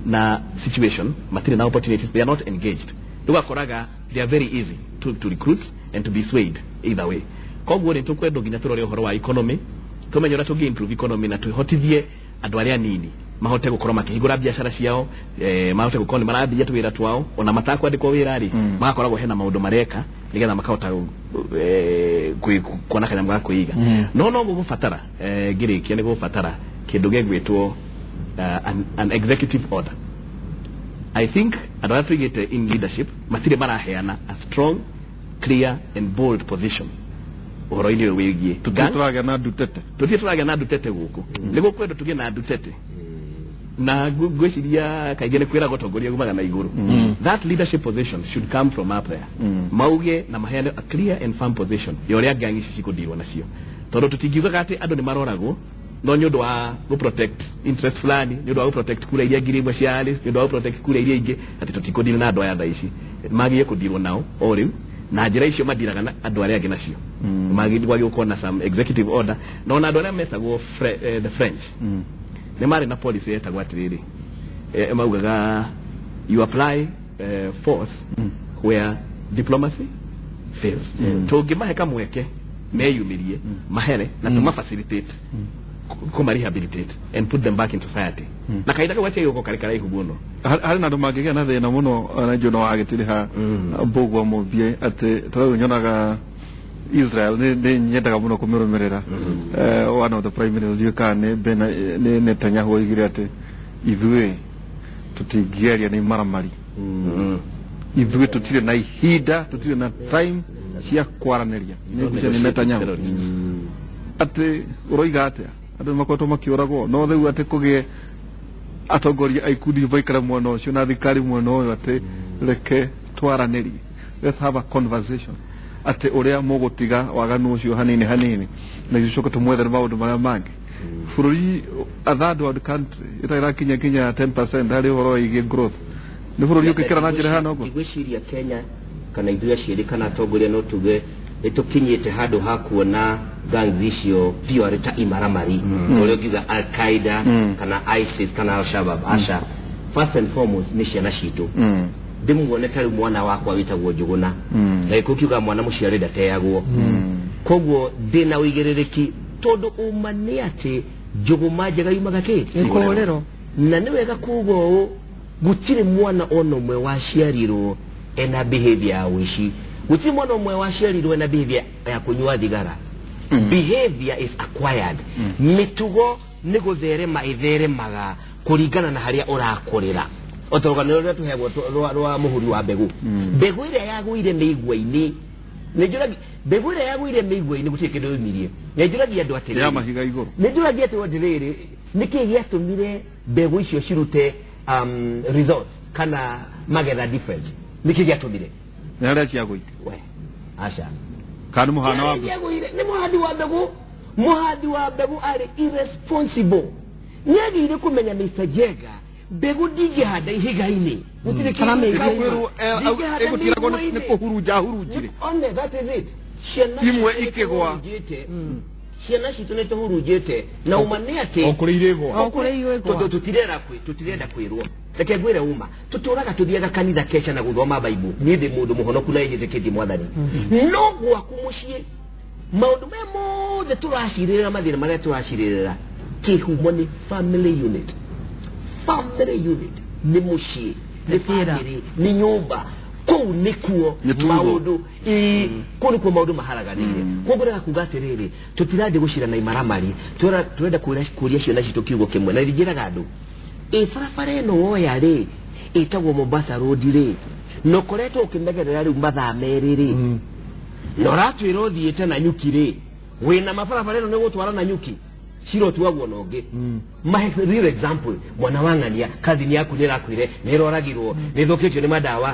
na situation matirĩ na opportunities, they are not engaged. Ndũgakoraga they are very easy to recruit and to be swayed either way. Koguo nĩ tũkwendwo nginya tũrore ũhoro wa economy, tũmenye ũrĩa tũngĩ improve economy na tũhotithie andũ arĩa anini mahote gũkorwo makĩhingũra biacara ciao, mahote gũkorwo nĩ marambia tũwĩra twao ona matakwandĩkwo wĩra rĩ, magakoragwo hena maũndũ mareka nĩgetha makahota kuona kanyamũ ga kwĩiga. No gũgũbatara, ngĩrĩkia nĩ gũgũbatara kĩndũ gĩgwĩtwo an executive order. I think andũ arĩa tũigĩte in leadership matirĩ maraheana a strong, clear and bold position ũhoro-inĩ ũyũ wĩgiĩ. Tũtirĩ tũragĩa na ndutete, tũtirĩ tũragĩa na ndutete gũkũ. Nĩ gũkwendwo tũgĩe na ndutete na ngwĩciria kaingĩ nĩ kwĩragwo tongoria umaga na igũrũ. That leadership position should come from up there. Mauge na maheane a clear and firm position ya ũrĩa gang ici cikũndirwo nacio, tondũ tũtingiugaga atĩ andũ nĩ maroragwo no nĩ ũndũ wa gũ protect interest fulani, nĩ ũndũ wa gũ protect kura iria 1000 cia Alice, nĩ ũndũ wa gũ protect kura iria ingĩ, atĩ tũtikũndira na andũ aya thaa ici. Magĩrĩire kũndirwo nao o rĩu na njĩra icio mandiraga na andũ arĩa angĩ nacio. Magĩrĩirwo gũkorwo na some executive order. Na ona andũ arĩa metagwo the French nĩ marĩ na policy yetagwo atĩrĩrĩ, maugaga you apply force where diplomacy fails. Tũngĩmahe kamweke meyumĩrie, mahere na tũma facilitate kuma rehabilitate and put them back in society. Na kahinda kau gaciagĩrĩirwo gũkorwo karĩ karaihu mũno. Harĩ na andũ mangĩgĩa na thĩna mũno na njũ no wagĩtiriha mbũgua mũmbie atĩ tarĩu nyonaga Israel nĩ nyendaga mũno kũmĩrũmĩrĩra. One of the prime ministers ndiũĩ kana nĩ Netanyahu oigire atĩ ithuĩ tũtingĩaria nĩ maramari, ithuĩ tũtirĩ na ihinda, tũtirĩ na time cia kwaranĩria. Nĩ Netanyahu atĩ ũroiga atĩa andũ nĩmakoretwo makĩũragwo, no rĩu atĩ kũgĩe atongoria a ikundi maikare mwena ũcio na thirikari mwena ũyũ atĩ reke twaranĩrie, let's have a conversation, atĩ ũrĩa mũgũtiga waganu ũcio hanini hanini na ithuĩ tũcoke tũmwethere maũndũ marĩa mangĩ. Bũrũri a third world country ĩtarĩ ĩrakinya nginya 10% harĩ ũhoro wĩgiĩ growth, nĩ bũrũri ũngĩkĩra na njĩra hana ũguo? Ndigwĩciria Kenya kana ithuĩ acio kana atongoria no tuge nĩtũkinyĩte handũ ha kuona gangs icio biũ arĩ ta imaramari, ũrĩa ũngiuga Al-Qaeda kana ISIS kana Al-Shabaab. Aca, first and foremost nĩ ciana citũ. Ndĩmuone ta rĩu mwana wakwa wĩtagwo Njũgũna, na gĩkũyũ kiugaga mwana mũciare ndateagwo. Koguo ndĩna ũigĩrĩrĩki tondũ ũma nĩ atĩ njũgũma njega yumaga kĩ? Ĩkũrĩro. Na nĩ wega kuga ũũ, gũtirĩ mwana ona ũmwe waciarirwo ena behavior ya ũici, gũtirĩ mwana ũmwe waciarirwo ena behavior ya kũnyua thigara. Behavior is acquired. Mĩtugo nĩ gũtherema ĩtheremaga kũringana na harĩa ũrakũrĩra. O ta rũgano rũrĩa tũheagwo rwa mũhuri wa mbegũ, mbegũ ĩrĩa yagũire mĩigua-inĩ, mbegũ ĩrĩa yagũire mĩigua-inĩ gũtirĩ kĩndũ yoimirie. Nĩnjũragia andũ atĩrĩrĩ, ya mahiga igũrũ, nĩnjũragia atĩrĩrĩ, nĩkĩĩ gĩatũmire mbegũ icio cirute result kana magetha different? Nĩkĩĩ gĩatũmire? Nĩ harĩa ciagũire. We aca, kana nĩ mũhano wa mbegũ? Nĩ mũhandi wa mbegũ. Mũhandi wa mbegũ arĩ irresponsible. Nĩagĩrĩire kũmenya Mr. Jega, mbegũ ndingĩhanda ihiga-inĩ, gũtirĩ kĩndũ ĩgũtigagwo nĩ kũhurunja hurunjire. One, that is it. Ciana imwe ikĩgwa, ciana citũ nĩ tũhurunjĩte na ũma nĩ atĩ o kũrĩ irĩgwa, o kũrĩ irĩgwa, tondũ tũtirenda kwĩrwo. Reke ngwĩre ũma, tũtũraga tũthiaga kanitha keca na gũthoma Bible. Niĩ ndĩ mũndũ mũhonoku na njĩtĩkĩtie Mwathani, no gwaku mũciĩ maũndũ maya mothe tũracirĩrĩra, mathĩna marĩa tũracirĩrĩra, kĩhumo nĩ family unit. Family unit nĩ mũciĩ, nĩ family, nĩ nyũmba. Kũu nĩkuo Nĩ tugo. maũndũ kũu nĩkuo maũndũ maharaganĩire. Koguo ndĩra kuga atĩrĩrĩ, tũtirathiĩ gũcira na imaramari, tũrenda kũria ciana citũ kiugo kĩmwe. Na njĩraga andũ, ĩ barabara ĩno woya rĩ, ĩtagwo Mombasa Road rĩ, na ũkoretwo ũkĩmegerera rĩu mathaa merĩ rĩ, na ũratwĩra ũthiĩte na nyuki rĩ, wĩna mabarabara ĩno nĩ gũtwara na nyuki cira ũtuagwo na ũngĩ. Mahe real example, mwana wa ng'ania, cousin yaku nĩ ĩrakuire, nĩ ĩroragirwo, nĩ ĩthũkĩtio nĩ madawa.